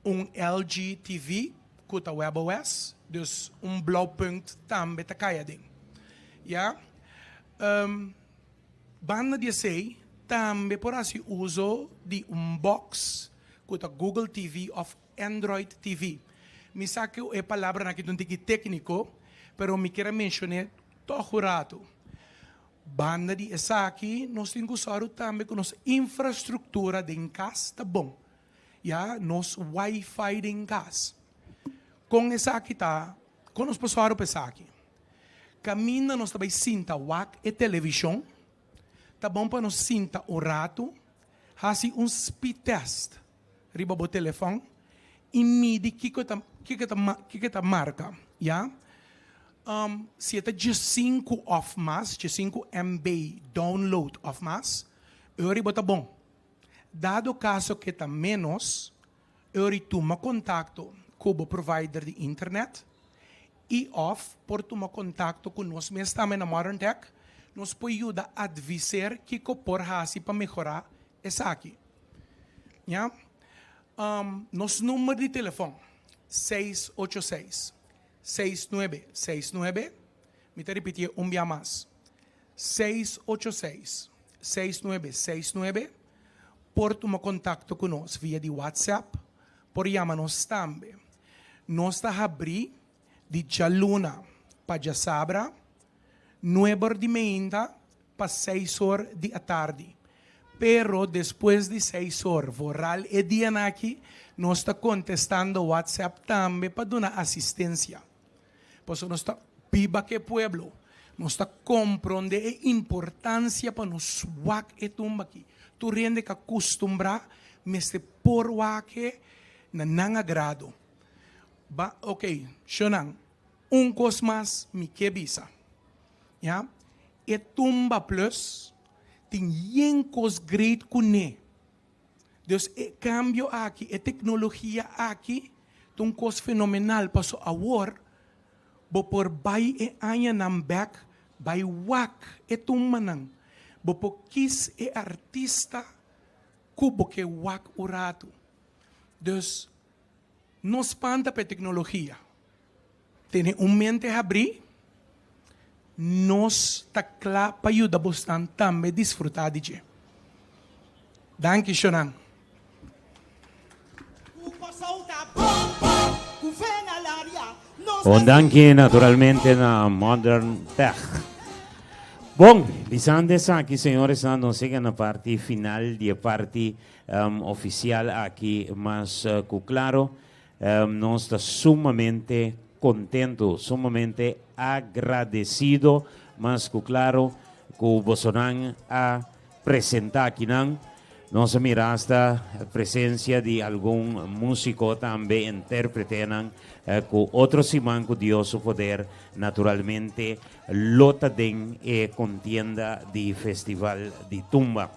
un LG TV ku ta WebOS, dus un Blaupunt tambe ta kai aden. Ya. Banda di esei tambe por hasi uso di un box ku ta Google TV òf Android TV. Mi sa ku e palabranan aki ta un tiki tékniko, pero mi kier a menshon'é tòg un ratu. Banda di esaki, nos tin ku sòru tambe ku nos infrastruktura den kas ta bon. Ya, nos wifi den kas. Kon esaki ta? Kon nos por sòru pa esaki? Kaminda nos ta bai sinta wak e televishon. Ta bon pa nos sinta un ratu, hasi un speed test riba bo telefòn i midi kiko ta kiko ta kiko ta marka, ya. Si e ta 15 òf mas, 15 MB download òf mas, e ora bo ta bon. Dado kaso ku e ta ménos, e ora tuma kontakto ku bo provider di internet i òf por tuma kontakto ku nos mes tambe na Modern Tech, nos por yuda adviseer kiko por hasi pa mehorá esaki. Ya. Nos number di telefòn, 686 6969, mi ta ripitié un bia mas, 686 6969, por tuma kontakto ku nos via di WhatsApp, por yama nos tambe. Nos ta habrí di djaluna pa djasabra, nueber di meinta pa seis or di atardi. Pero despues di seis or, vooral e dianan aki, nos ta kontestando WhatsApp tambe pa duna asistensia. Pasobra nos ta biba ku e pueblo, nos ta komprondé e importansia pa nos wak e tumba aki. Tur hende ku a kustumbrá mester por wak e na nan agrado. Ba, ok, shownan, un kos mas mi ke bisa. Ya, e tumba plus tin yen kos great kuné. Dus e kambio aki, e teknologia aki ta un kos fenomenal paso awor bo por bai e añanan bèk bai wak e tumbanan. Bo por kis e artista ku bo ke wak un ratu. Dus no spanta pa e teknologia. Tene un mente habrí, nos ta kla pa yuda bosnan tambe disfrutá di dje. Danki, Shonan. Un danki naturalmente na Modern Tech. Bon, bisando esaki, señores, nos yega na parti final di e parti oficial aki mas cu claro. Nos ta sumamente contento, sumamente agradecido, mas cu claro, cu bosonan a presenta akinan. Nos a mira hasta presencia di algun musico tambe, interpretenan, cu otro siman cu Dios su poder, naturalmente, lo ta den e contienda di Festival di Tumba.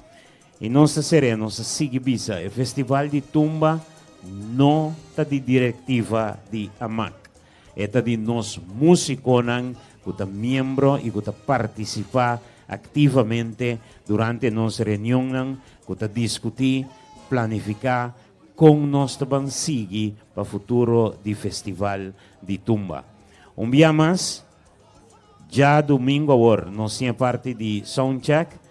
I nos ta ser'é, nos ta sigui bisa, e Festival di Tumba no ta di direktiva di Amak. E ta di nos músikonan ku ta miembro i ku ta partisipá aktivamente durante nos reunionnan ku ta diskutí, planifiká kon nos ta ban sigui pa futuro di Festival di Tumba. Un bia mas, Djadumingu awor nos tin e parti di soundcheck.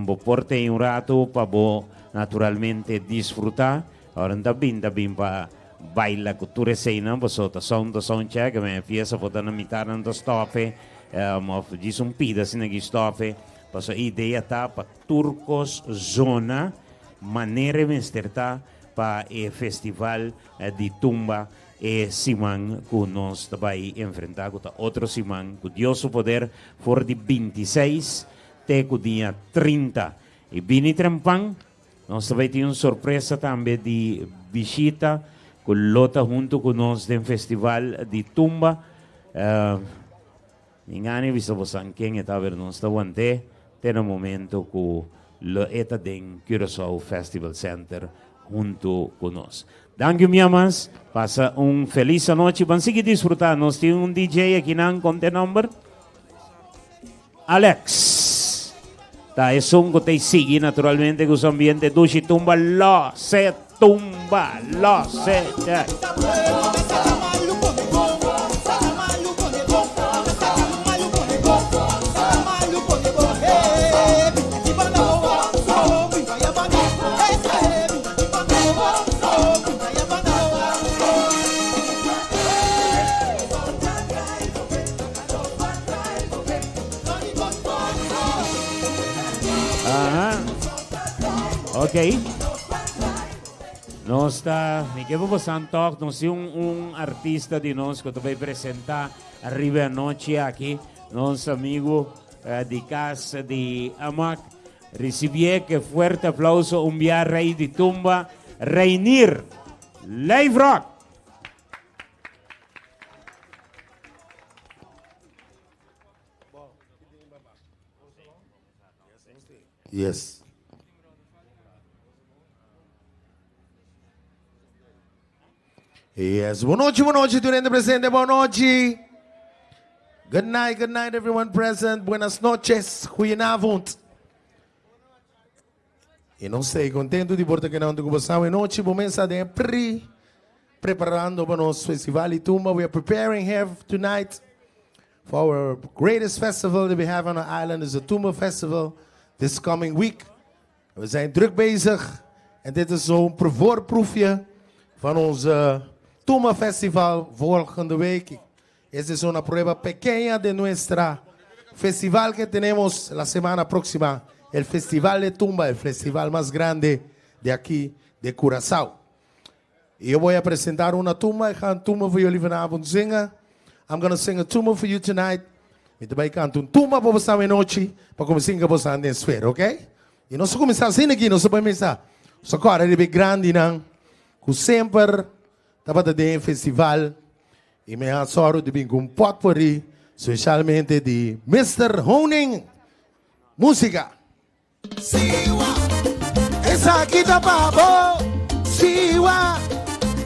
Bo por tei un ratu pa bo naturalmente disfruta. Ora nan ta bin ta bin pa baila ku tur eseinan pasobra ta sound ta soundcheck. E fiesta por ta na mitar nan ta stop e of djis un pida asina ki stop e. Pasobra e idea ta pa tur kos zona manera e mester ta pa e festival di tumba. E siman ku nos ta bai enfrentá ku ta otro siman ku Dios su poder for di 26 te ku dia 30. I bini trempan, nos ta bai tin un sorpresa tambe di bishita ku lo ta huntu ku nos den Festival di Tumba. Mi ngani bisa bosan ken e ta, pero nos ta want'é te na momento ku lo e ta den Curaçao Festival Center huntu ku nos. Danki un bia mas, pasa un felis anochi, ban sigui disfruta. Nos tin un DJ akinan, kon ta e nomber? Alex. Ta esun ku ta sigui naturalmente ku su ambiente dushi tumba lo se tumba lo se. Aha. Ok. Nos ta, mi ke bosan tok, nos tin un, un artista di nos ku ta bai presenta riba anochi aki, nos amigo eh, di kas di Amak. Ricibié cu fuerte aplauso un bia Rey di Tumba, Reinier Lijfrock. Yes. Yes. Bon nochi, bon nochi, tur hende presente. Bon nochi. Good night, good night, everyone present. Buenas noches. Goedenavond. Y nos ta contento di por ta aki cu boso anochi. Bo mesa den pre preparando pa nos festival di Tumba. We are preparing here tonight for our greatest festival that we have on our island is the Tumba Festival this coming week. We zijn druk bezig en dit is zo'n voorproefje van onze Tumba Festival volgende week. Esta es una prueba pequeña de nuestra festival que tenemos la semana próxima, el Festival de Tumba, el festival más grande de aquí, de Curazao. Y yo voy a presentar una tumba. Ik ga een tumba voor jullie vanavond zingen. I'm gonna sing a tumba for you tonight. Mi ta bay canta un tumba pa boso anochi, pa cuminsa cu boso den sfeer, ok? Y nos ta cuminsa asina aki, nos ta cuminsa. So awor e grandinan, cu semper tabata den festival y mi a soro di bin cu un potpourri, specialmente di Mr. Honing Musica. Siwa, esaki ta pa bo. Siwa,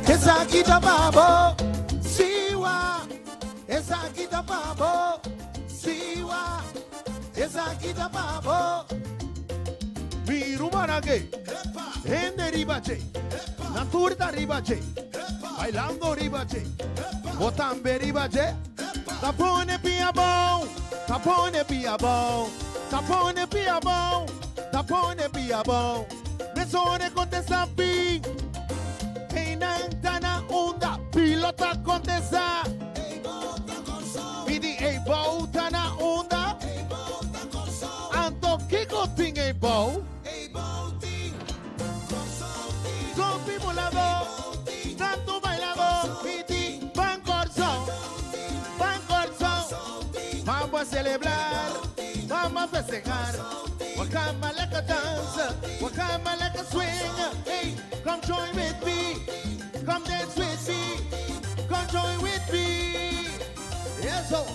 esaki ta pa bo. Siwa, esaki ta pa bo. Siwa, esaki ta pa bo. Mi ruman aki, hende riba dje, natura ta riba dje, bailando riba dje, bo tambe riba dje, ta pone pia bon, ta pone pia bon, ta pone pia bon, ta pone pia bon. Mesora contesta bin, Einan ta na unda, pilota contesta. Mi di ei bou ta na unda. Anto kiko tin ei bou. Compi mulado, tanto bailado, mi di ban Corsou, ban Corsou. Vamos a celebrar, vamos a festejar. Wakama lekker dansen, wakama lekker swingen. Hey, come join with me, come dance with me, come join with me. Yes, oh.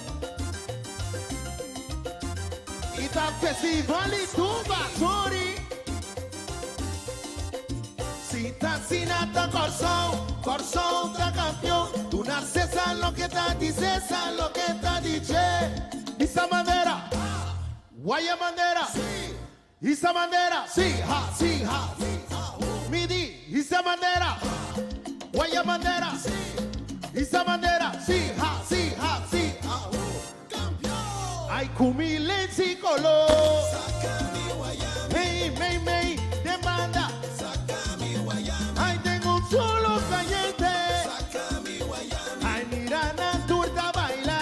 Ita festival di tumba, sorry. Si ta asina ta Corsou, Corsou ta campeon. Duna Cesar loke ta di Cesar, loke ta di dje. Hisa bandera, waya bandera. Hisa bandera, si, ha, si, ha. Mi di, hisa bandera, waya bandera. Hisa bandera, si, ha, si, ha, si. Ay, cu mi lensi colo. Hey, mei, mei, demanda. Ay, tengo un solo caliente. Ay, mira, Naturta baila.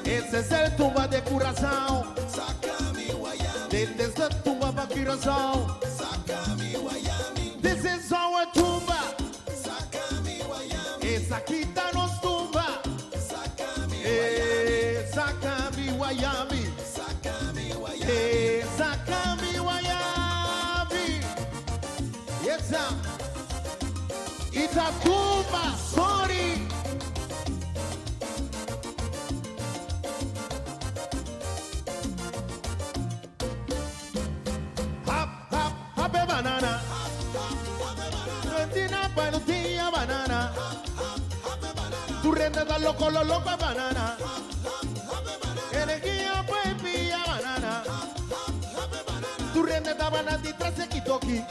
Ese es el tumba de Curazao. Dit is de tumba van Curaçao. This is our tumba. Esaki ta nos tumba. Eh, saca mi Guayami. Eh, saca mi Guayami. Yes, sir. It's a tumba, sorry. Hap, hap, happy banana. Tina panutilla banana. Tu rende da loco, lo loco banana. Energía pues pilla banana. Tu rende da banana di trase kitoki.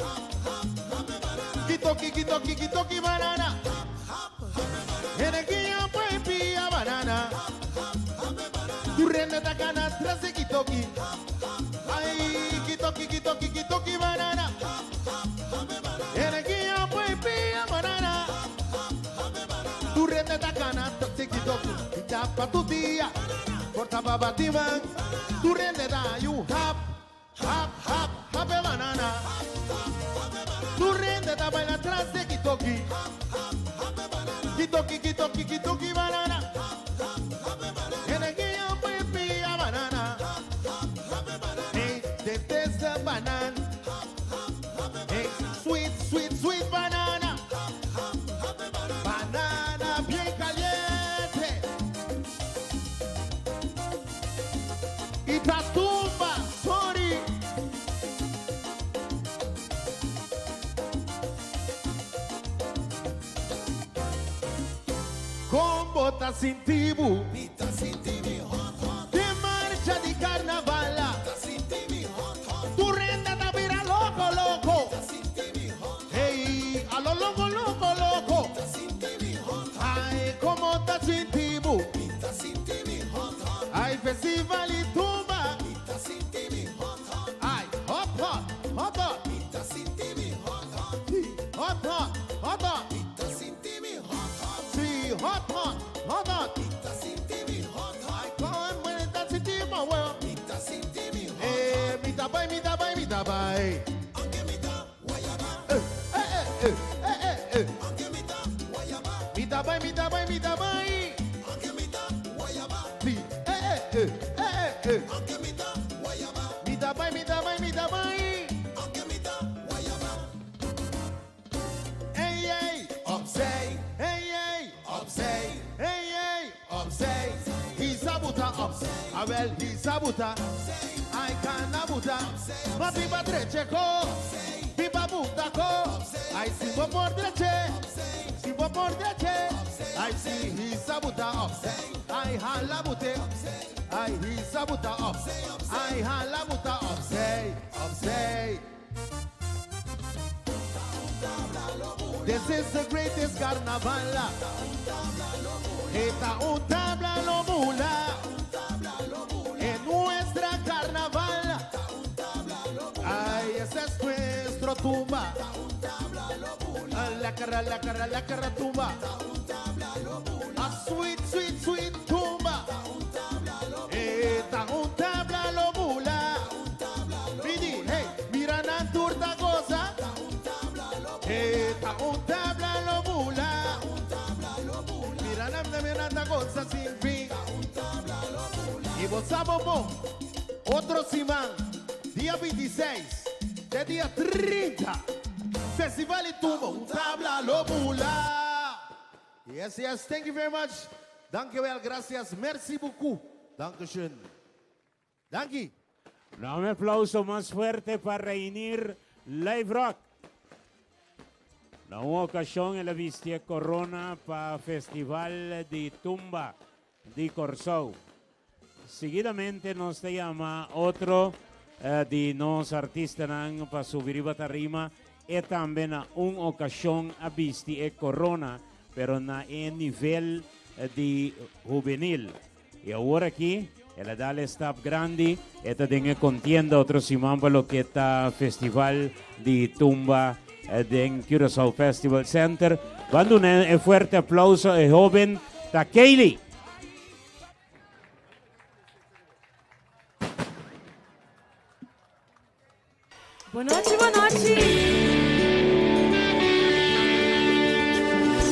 Kitoki, kitoki, kitoki banana. Energía pues pilla banana. Tu rende da cana trase kitoki. Ay, kitoki, kitoki, kitoki banana. Energía pues pilla banana. Tu rende da cana trase kitoki. Tapa tu dia. Corta babatiman. Tu rende da you hap, hap, hap, happy banana. Tu rende da baila tras de kitoki. Kitoki, kitoki, kitoki banana. Energía pues pilla banana. Hey, desde Ta tumba, sorry. Kon bo ta sinti bo? Mi ta sinti mi hot hot. Den marcha di carnaval. Mi ta sinti mi hot hot. Tur hende ta bira loco loco. Mi ta sinti mi hot hot. Hey, a lo loco loco loco. Mi ta sinti mi hot hot. Ay, como ta sinti bo? Mi ta sinti mi hot hot. Ay, festival di tumba. Mi ta sinti mi hot hot. Ay, hot hot, hot hot. Mi ta sinti mi hot hot. Si, hot hot, hot hot. Mi ta sinti mi hot hot. Si, hot hot, hot hot. Mi ta sinti mi hot hot. Ay, con mi ta sinti mi hot. Mi ta sinti mi hot hot. Eh, mi ta bai, mi ta bai, mi ta bai. Aunke mi ta guayaba. Eh, eh, eh, eh, eh, eh. Aunke mi ta guayaba. Mi ta bai, mi ta bai, mi ta bai. Aunke mi ta guayaba. Si, eh, eh, eh, eh, eh, eh. Aunke mi ta guayaba. Mi ta bai, mi ta bai, mi ta bai. Aunke mi ta guayaba. Ey, ey, opzij. Ey, ey, opzij. Ey, ey, opzij. Hisa buta opzij. Awel, hisa buta. Ay, kana buta. Ma biba dreche ko. Biba buta ko. Ay, si bo por dreche. Si bo por dreche. Ay, si hisa buta opzij. Ay, hala bute. Ay, hisa buta opzij. Ay, hala buta opzij. Opzij. This is the greatest carnaval. Esta un tabla lo mula. En nuestra carnaval. Ay, ese es nuestro tumba. La cara, la cara, la cara tumba. A sweet, sweet, sweet tumba. Esta un tabla lo mula. Midi, hey, mira nan tur ta goza. Esta un tabla lo mula. Mira nan mira ta goza sin fin. Y vos sabes, otro siman, dia 26, te dia 30, Festival di Tumba, un tabla lo bula. Yes, yes, thank you very much. Dank je wel, gracias, merci beaucoup. Dankeschön. Danki. Un aplauso mas fuerte pa Reinier Live Na un ocasion el a bisti corona pa Festival di Tumba di Corsou. Seguidamente nos ta yama otro di nos artistanan pa subi riba tarima e tambe na un ocasion a bisti e corona, pero na e nivel di hubenil. Y awor aki, el a dal e stap grandi, e ta den e contienda otro siman pa loke ta Festival di Tumba den Curaçao Festival Center. Ban duna e fuerte aplauso e hoben ta Kaylee. Bon nochi, bon nochi.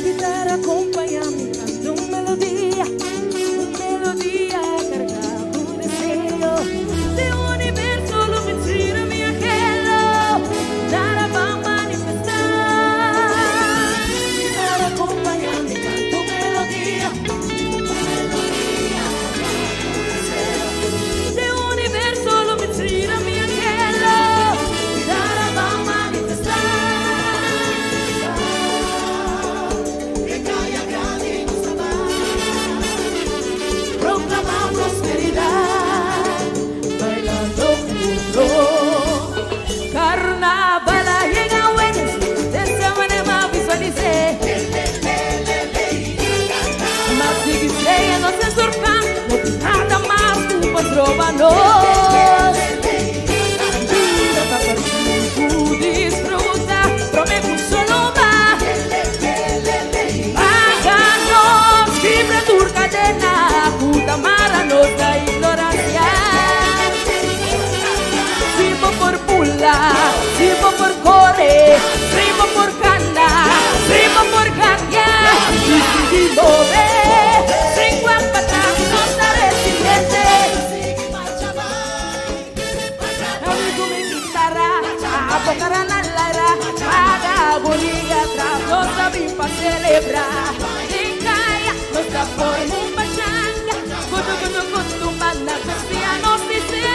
Guitarra acompaña mi canto un melodia, un melodia carga cu deseo. De universo lo mi tira mi anhelo, nada va a manifestar. Guitarra acompaña mi canto un melodia, un melodia carga cu deseo. De universo lo mi tira mi anhelo, nada va a manifestar. Que caiga grande nos proclama prosperidad, bailando juntos. Carnaval ha llegado en de esa manera visualicé. Mas sigue estrella no se surcan, no nada más tu nos. Vida pa tu disfruta, prome un solo va. Háganos libre tu cadena, puta mara nos da ignorancia. Sirvo por pula, sirvo por corre, sirvo por cana, sirvo por caña. Y seguimos de cinco atrás, no está resiliente. Amigo mi guitarra, a tocar a la lara, para agonía, tras nos pa celebrar. Y calla, nuestra forma un pachanga, cuando cuando cuando mana, nos dice.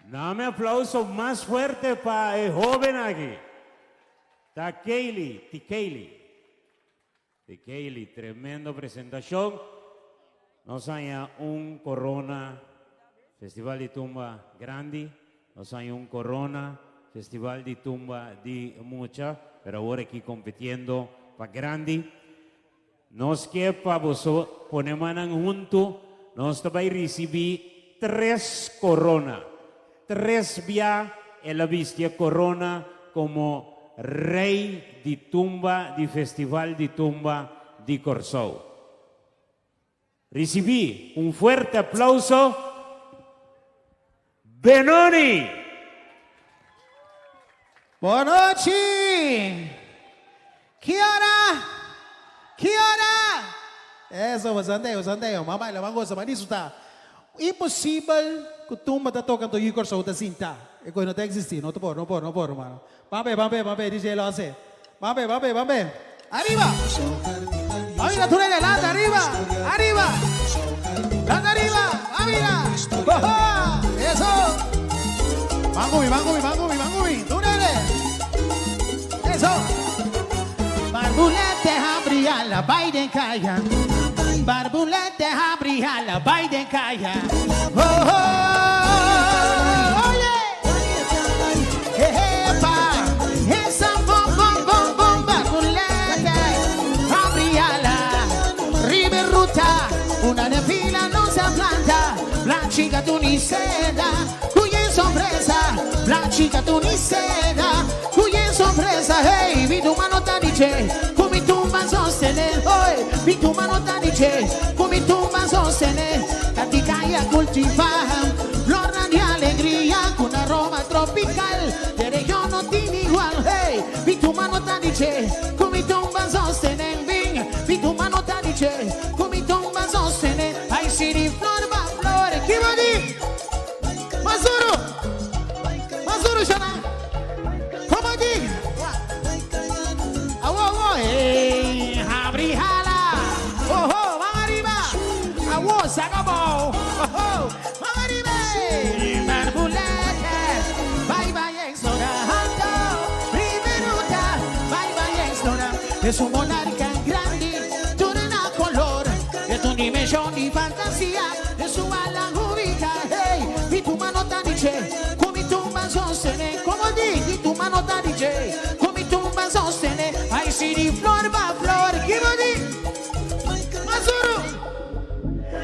Dame aplauso mas fuerte pa e hoben aki. Ta Kaylee, Tikaylee. Tikaylee, tremendo presentacion. Nos haña un corona Festival di Tumba grandi, nos haña un corona Festival di Tumba di mucha, pero awor aki competiendo pa grandi. Nos ke pa boso pone mannan huntu, nos ta bai risibí tres korona. Tres bia el a bisti e korona komo Rei di Tumba di Festival di Tumba di Kòrsou. Risibí un fuerte aplauso. Benoni! Bon nochi! Ki ora? Ki ora? Eso, bastante, bastante. Ban baila, ban gosa, ban disfruta. Imposibel ku tumba ta toka anto yu Kòrsou ta sinta. E kos no ta eksistí. No ta por, no por, no por, rumannan. Ban be, ban be, ban be, DJ Lose. Ban be, ban be, ban be. Ariba! Ban mira tur hende, lanta ariba, ariba. Lanta ariba, ban mira. Oho! Eso! Ban ku mi, ban ku mi, ban ku mi, ban ku mi. Tur hende. Eso! Barbulete habri ala bai den kaya. Barbulete habri ala bai den kaya. Oh, oh, oye! Epa! Esa bom, bom, bom, bom, barbulete habri ala. Riba ruta, una fila no se planta. La chica tunicena, cuya sorpresa. La chica tunicena, cuya sorpresa. Hey, vi tu mano taniche, con mi tumba sostener. Hoy, vi tu mano taniche, con mi tumba sostener. Cantica y cultivar, flor de alegría, con aroma tropical. De región no tiene igual. Hey, vi tu mano taniche, con mi tumba sostener. Vin, vi tu mano taniche, con mi tumba sostener. Ay, siri, flor, va, flor. ¿Qué va a decir? Mazuro! Mazuro, Xana! Como di? Awo, awo, hey, abri jala. Oh, oh, vamos arriba. Awo, se acabó. Oh, oh, vamos arriba. Barbulete, bye, bye, explorando. Riveruta, bye, bye, explorando. Es un monarca grande, turna color. Es un dimensión y fantasía. Es su ala ubica, hey. Y tu mano taniche, con mi tumba sostene. Como di, y tu mano taniche, con mi tumba sostene. Ay, siri, flor va flor. ¿Qué va di? Mazuro.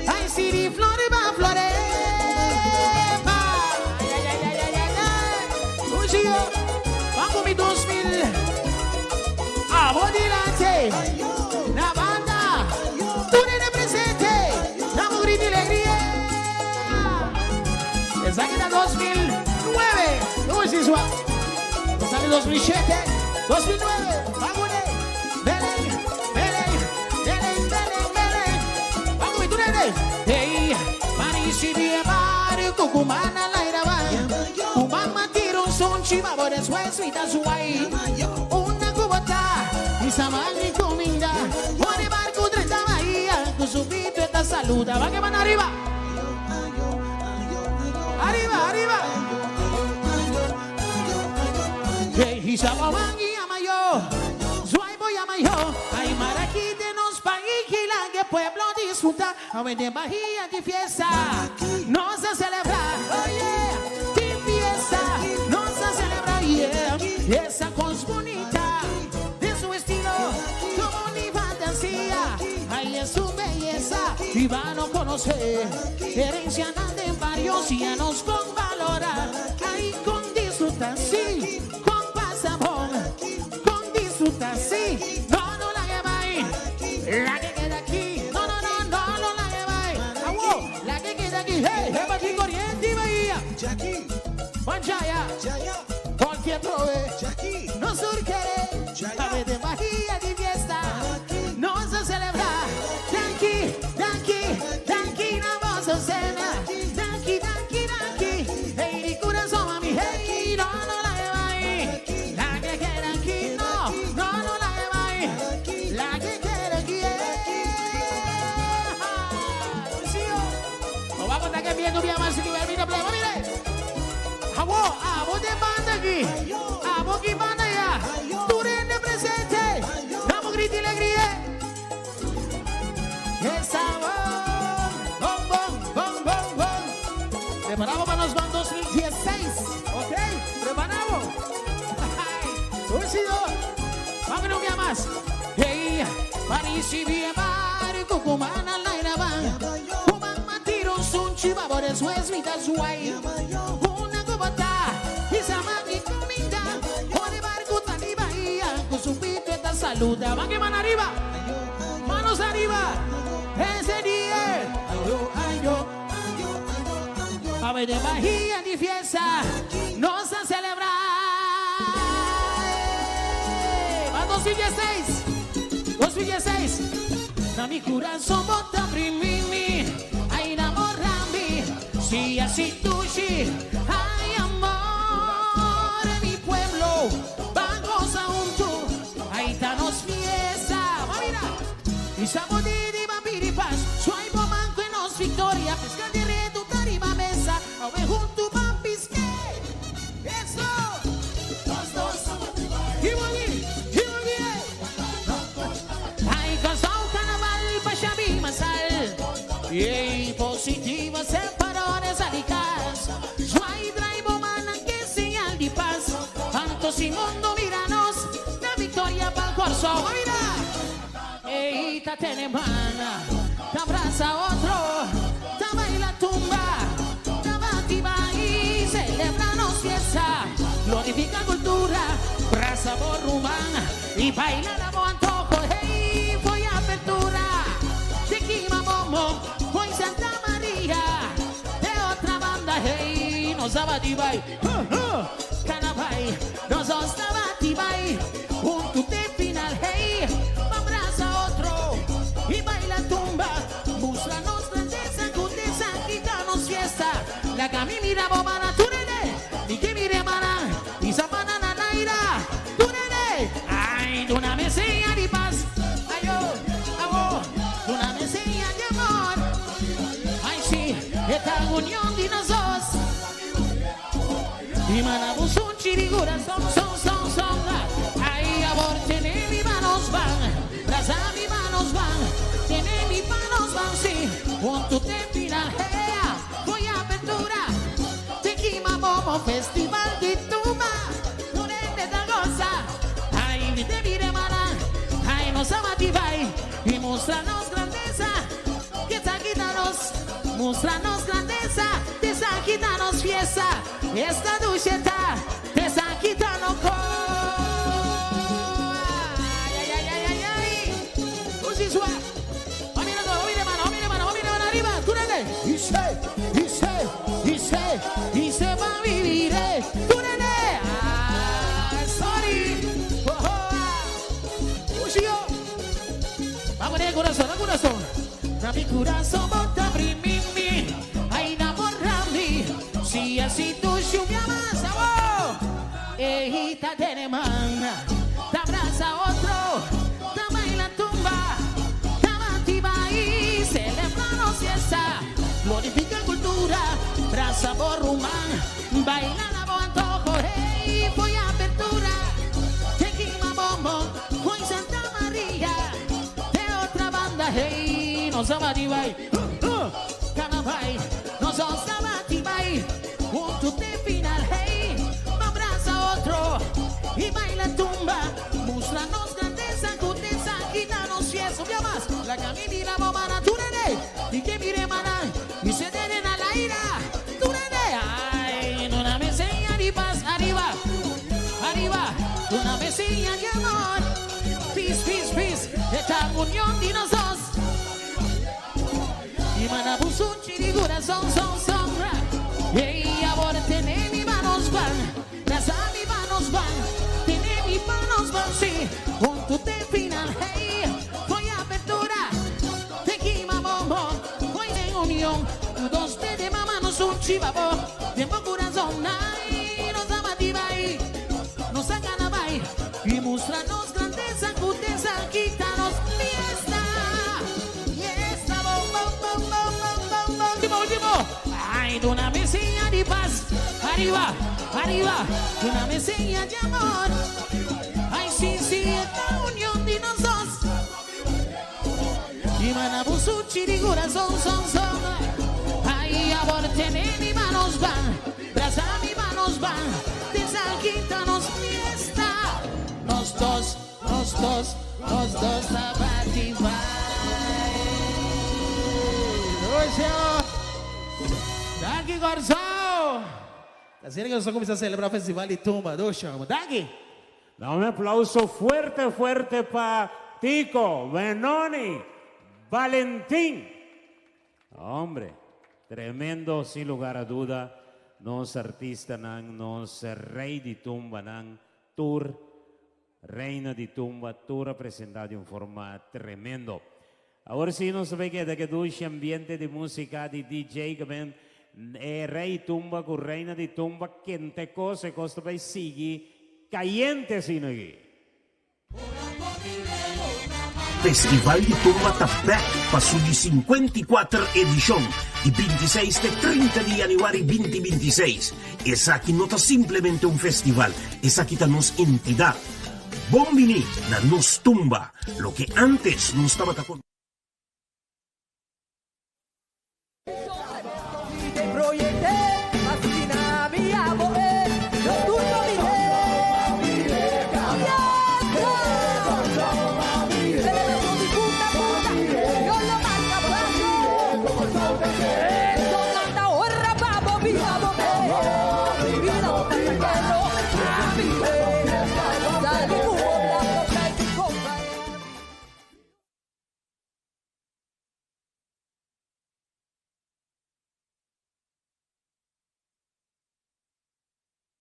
Ay, siri, flor va flor. Epa. Ay, ay, ay, ay, ay, ay, ay. Un gio. Vamos mi 2000. Adelante. La banda. Tú eres presente. Damos grito y alegría. Esa que era 2009. ¿Cómo es eso? Sale 2007, 2009. Vámonos. Belén, Belén, Belén, Belén, Belén. Vamos, tú eres. Hey, París y Barco, Cumana, la iraba. Cumama tiro un son chiva, por eso es vida suai. Una cubata, y samani comida. Por el barco 30 bahía, con su pito esta saluda. Va que van arriba. Arriba, arriba. Hey, Hisabawangi amayo, Zuaibo amayo, ay maraquite nos país que pueblo disfruta, a de bahía de fiesta, no se celebra, oh yeah, de fiesta, no se celebra, yeah, esa cosa bonita, de su estilo, como ni fantasía, ay es su belleza, y van a conocer, herencia de varios y ya nos con valorar, ay con disfrutar, sí, con pasabón, con disfrutar, sí, no, no la que va ahí, la que queda aquí, no, no, no, no, no la que va ahí, awo, la que queda aquí, hey, hey, aquí corriente y bahía, Manchaya, cualquier prove, no surge, a ver de magia de fiesta, no se celebra, tranqui, tranqui, tranqui, no vamos a cena, tranqui, tranqui, tranqui, hey, mi corazón a mi hey, no, no la que va ahí, la que queda aquí, no, no, no la que va ahí, la que queda aquí, Nos vamos a estar que viendo bien más que mira, mira, mira. Abo, abo de banda aquí, abo que banda ya, tú eres presente, damos grito y alegría. Esa bom, bom, bom, bom, bom. Preparamos para los van 2016, ok, preparamos. Ay, un sido. Vamos un día más. Hey, París y barco, Cumana la iraba. Cuman matiro sun chiva, por eso es mi suai. Una cubata, y samani comida. Por el barco tan bahía, con su pito esta saluda. Van que van arriba. Manos arriba. Ese día. Ayo, ayo. Awe den bahia di fiesta nos a celebra. Ba 2016, 2016. Na mi curazon bo ta primi mi, ay namora mi, si asi dushi, ay amor. Mi pueblo, ban goza hunto, ay ta nos fiesta. Ba mira, y sabodi di ban pidi pas, suai bo man cu e nos victoria, pesca di reto ta riba mesa, awe hunto ban pisque. Eso! Kibo aki? Kibo aki e? Ay Kòrsou karnaval pa Xabi Masal Ey positivo separadores a di kas Zwaai drai bo mannan ke señal di pas Anto si mundo mira nos na viktoria pa Kòrsou A mira! Ey ta tene man, ta brasa otro, ta baila tumba, ta bati bai, celebra nos fiesta, glorifica cultura, brasa bo ruman y baila na bo antoho, hey, fo'i apertura, di kima momo, fo'i Santa Maria, de otra banda, hey, nos a bati bai, huh, huh, cana bai, nos dos ta bati bai. Huntu te final, hey, pa brasa otro y baila tumba. Mustra nos grandeza cu t'esaki ta nos fiesta. Laga mi mira bo mana tur hende, mi ke mira e mana y sa mana na naira. Tur hende, ay, duna mi seña di pas, ayo, awo, duna mi seña di amor. Ay, si, e ta union di nos dos. Y mana bo son chirigura son son son son Ay amor tene mi manos van Brasa mi manos van Tene mi manos van sí Junto te final hey Voy aventura Te quima momo festival di tumba Durante ta goza Ay mi te mire mana Ay nos ama ti vai Y mustra nos grandeza Que ta quita nos Mustra nos grandeza T'esaki ta nos fiesta Esta dushe ta T'esaki ta no ko Ay ay ay ay ay Usi sua Ba mira to, ba mira mano, ba mira mano, ba mira mano ariba Tur hende Y se, y se, y se, y se va a vivir eh Tur hende Ah, sorry Oh, oh, ah Usi yo Ba pone corazon, na corazon Na mi corazon bo ta primi mi Ay namora mi Si asi tu lluvia mas abo Ey ta tene man Ta brasa otro Ta baila tumba Ta bati bai Celebra nos fiesta Glorifica cultura Brasa bo ruman Baila na bo antoho Hey fo'i apertura Te kima bombo Fo'i Santa Maria Te otra banda Hey nos a bati bai Cana bai Nos dos ta bati bai Huntu te final Hey Ba brasa otro Y baila tumba Mustra nos grandeza Cu t'esaki ta nos fiesta Un bia mas Laga mi mira bo mana Tur hende Di ke mire mana Mi se dede na laira Tur hende Ay Duna mi seña di pas Ariba Ariba Duna mi seña di amor Peace peace peace E ta union di nos dos Y mana bu sunchi di corazon son son Ey awor tene mi manos ban Brasa mi manos ban Tene mi manos ban si Huntu te final hey Fo'i apertura Te kima bombo Fo'i den union Tu dos te de mama no sunchi babo Den bo corazon ay Nos a bati bai Nos a gana bai Y mustra nos grandeza Cu t'esaki ta nos fiesta Fiesta bom bom bom bom bom bom bom Ultimo ultimo Ay duna mi seña di paz Ariba ariba Duna mi seña di amor Ay si si esta union di nos dos Y mana bu suchi di corazon son son Ay amor tene mi manos van Brasa mi manos van T'esaki ta nos fiesta Nos dos Nos dos, nos dos ta bati bai. Danki Kòrsou! Ta asina ku nos a kuminsá selebrá Festival di Tumba. Dushi amo. Danki! Da un aplauso fuerte fuerte pa Tico, Benoni, Valentin. Hombre. Tremendo, sin lugar a duda, nos artistanan, nos rey di tumbanan, tur reina di tumba, tur a presenta di un forma tremendo. Awor si nos ta bay keda cu e dushi ambiente di musica di DJ cu men e rey tumba cu reina di tumba kente cos e cos ta bay sigui cayente asina aki. Festival di Tumba ta bek pa su di 54 edishon, di 26 te 30 di yanüari 2026. Esaki no ta simplemente un festival, esaki ta nos entidat. Bon bini na nos tumba, loke antes nos tabata kon.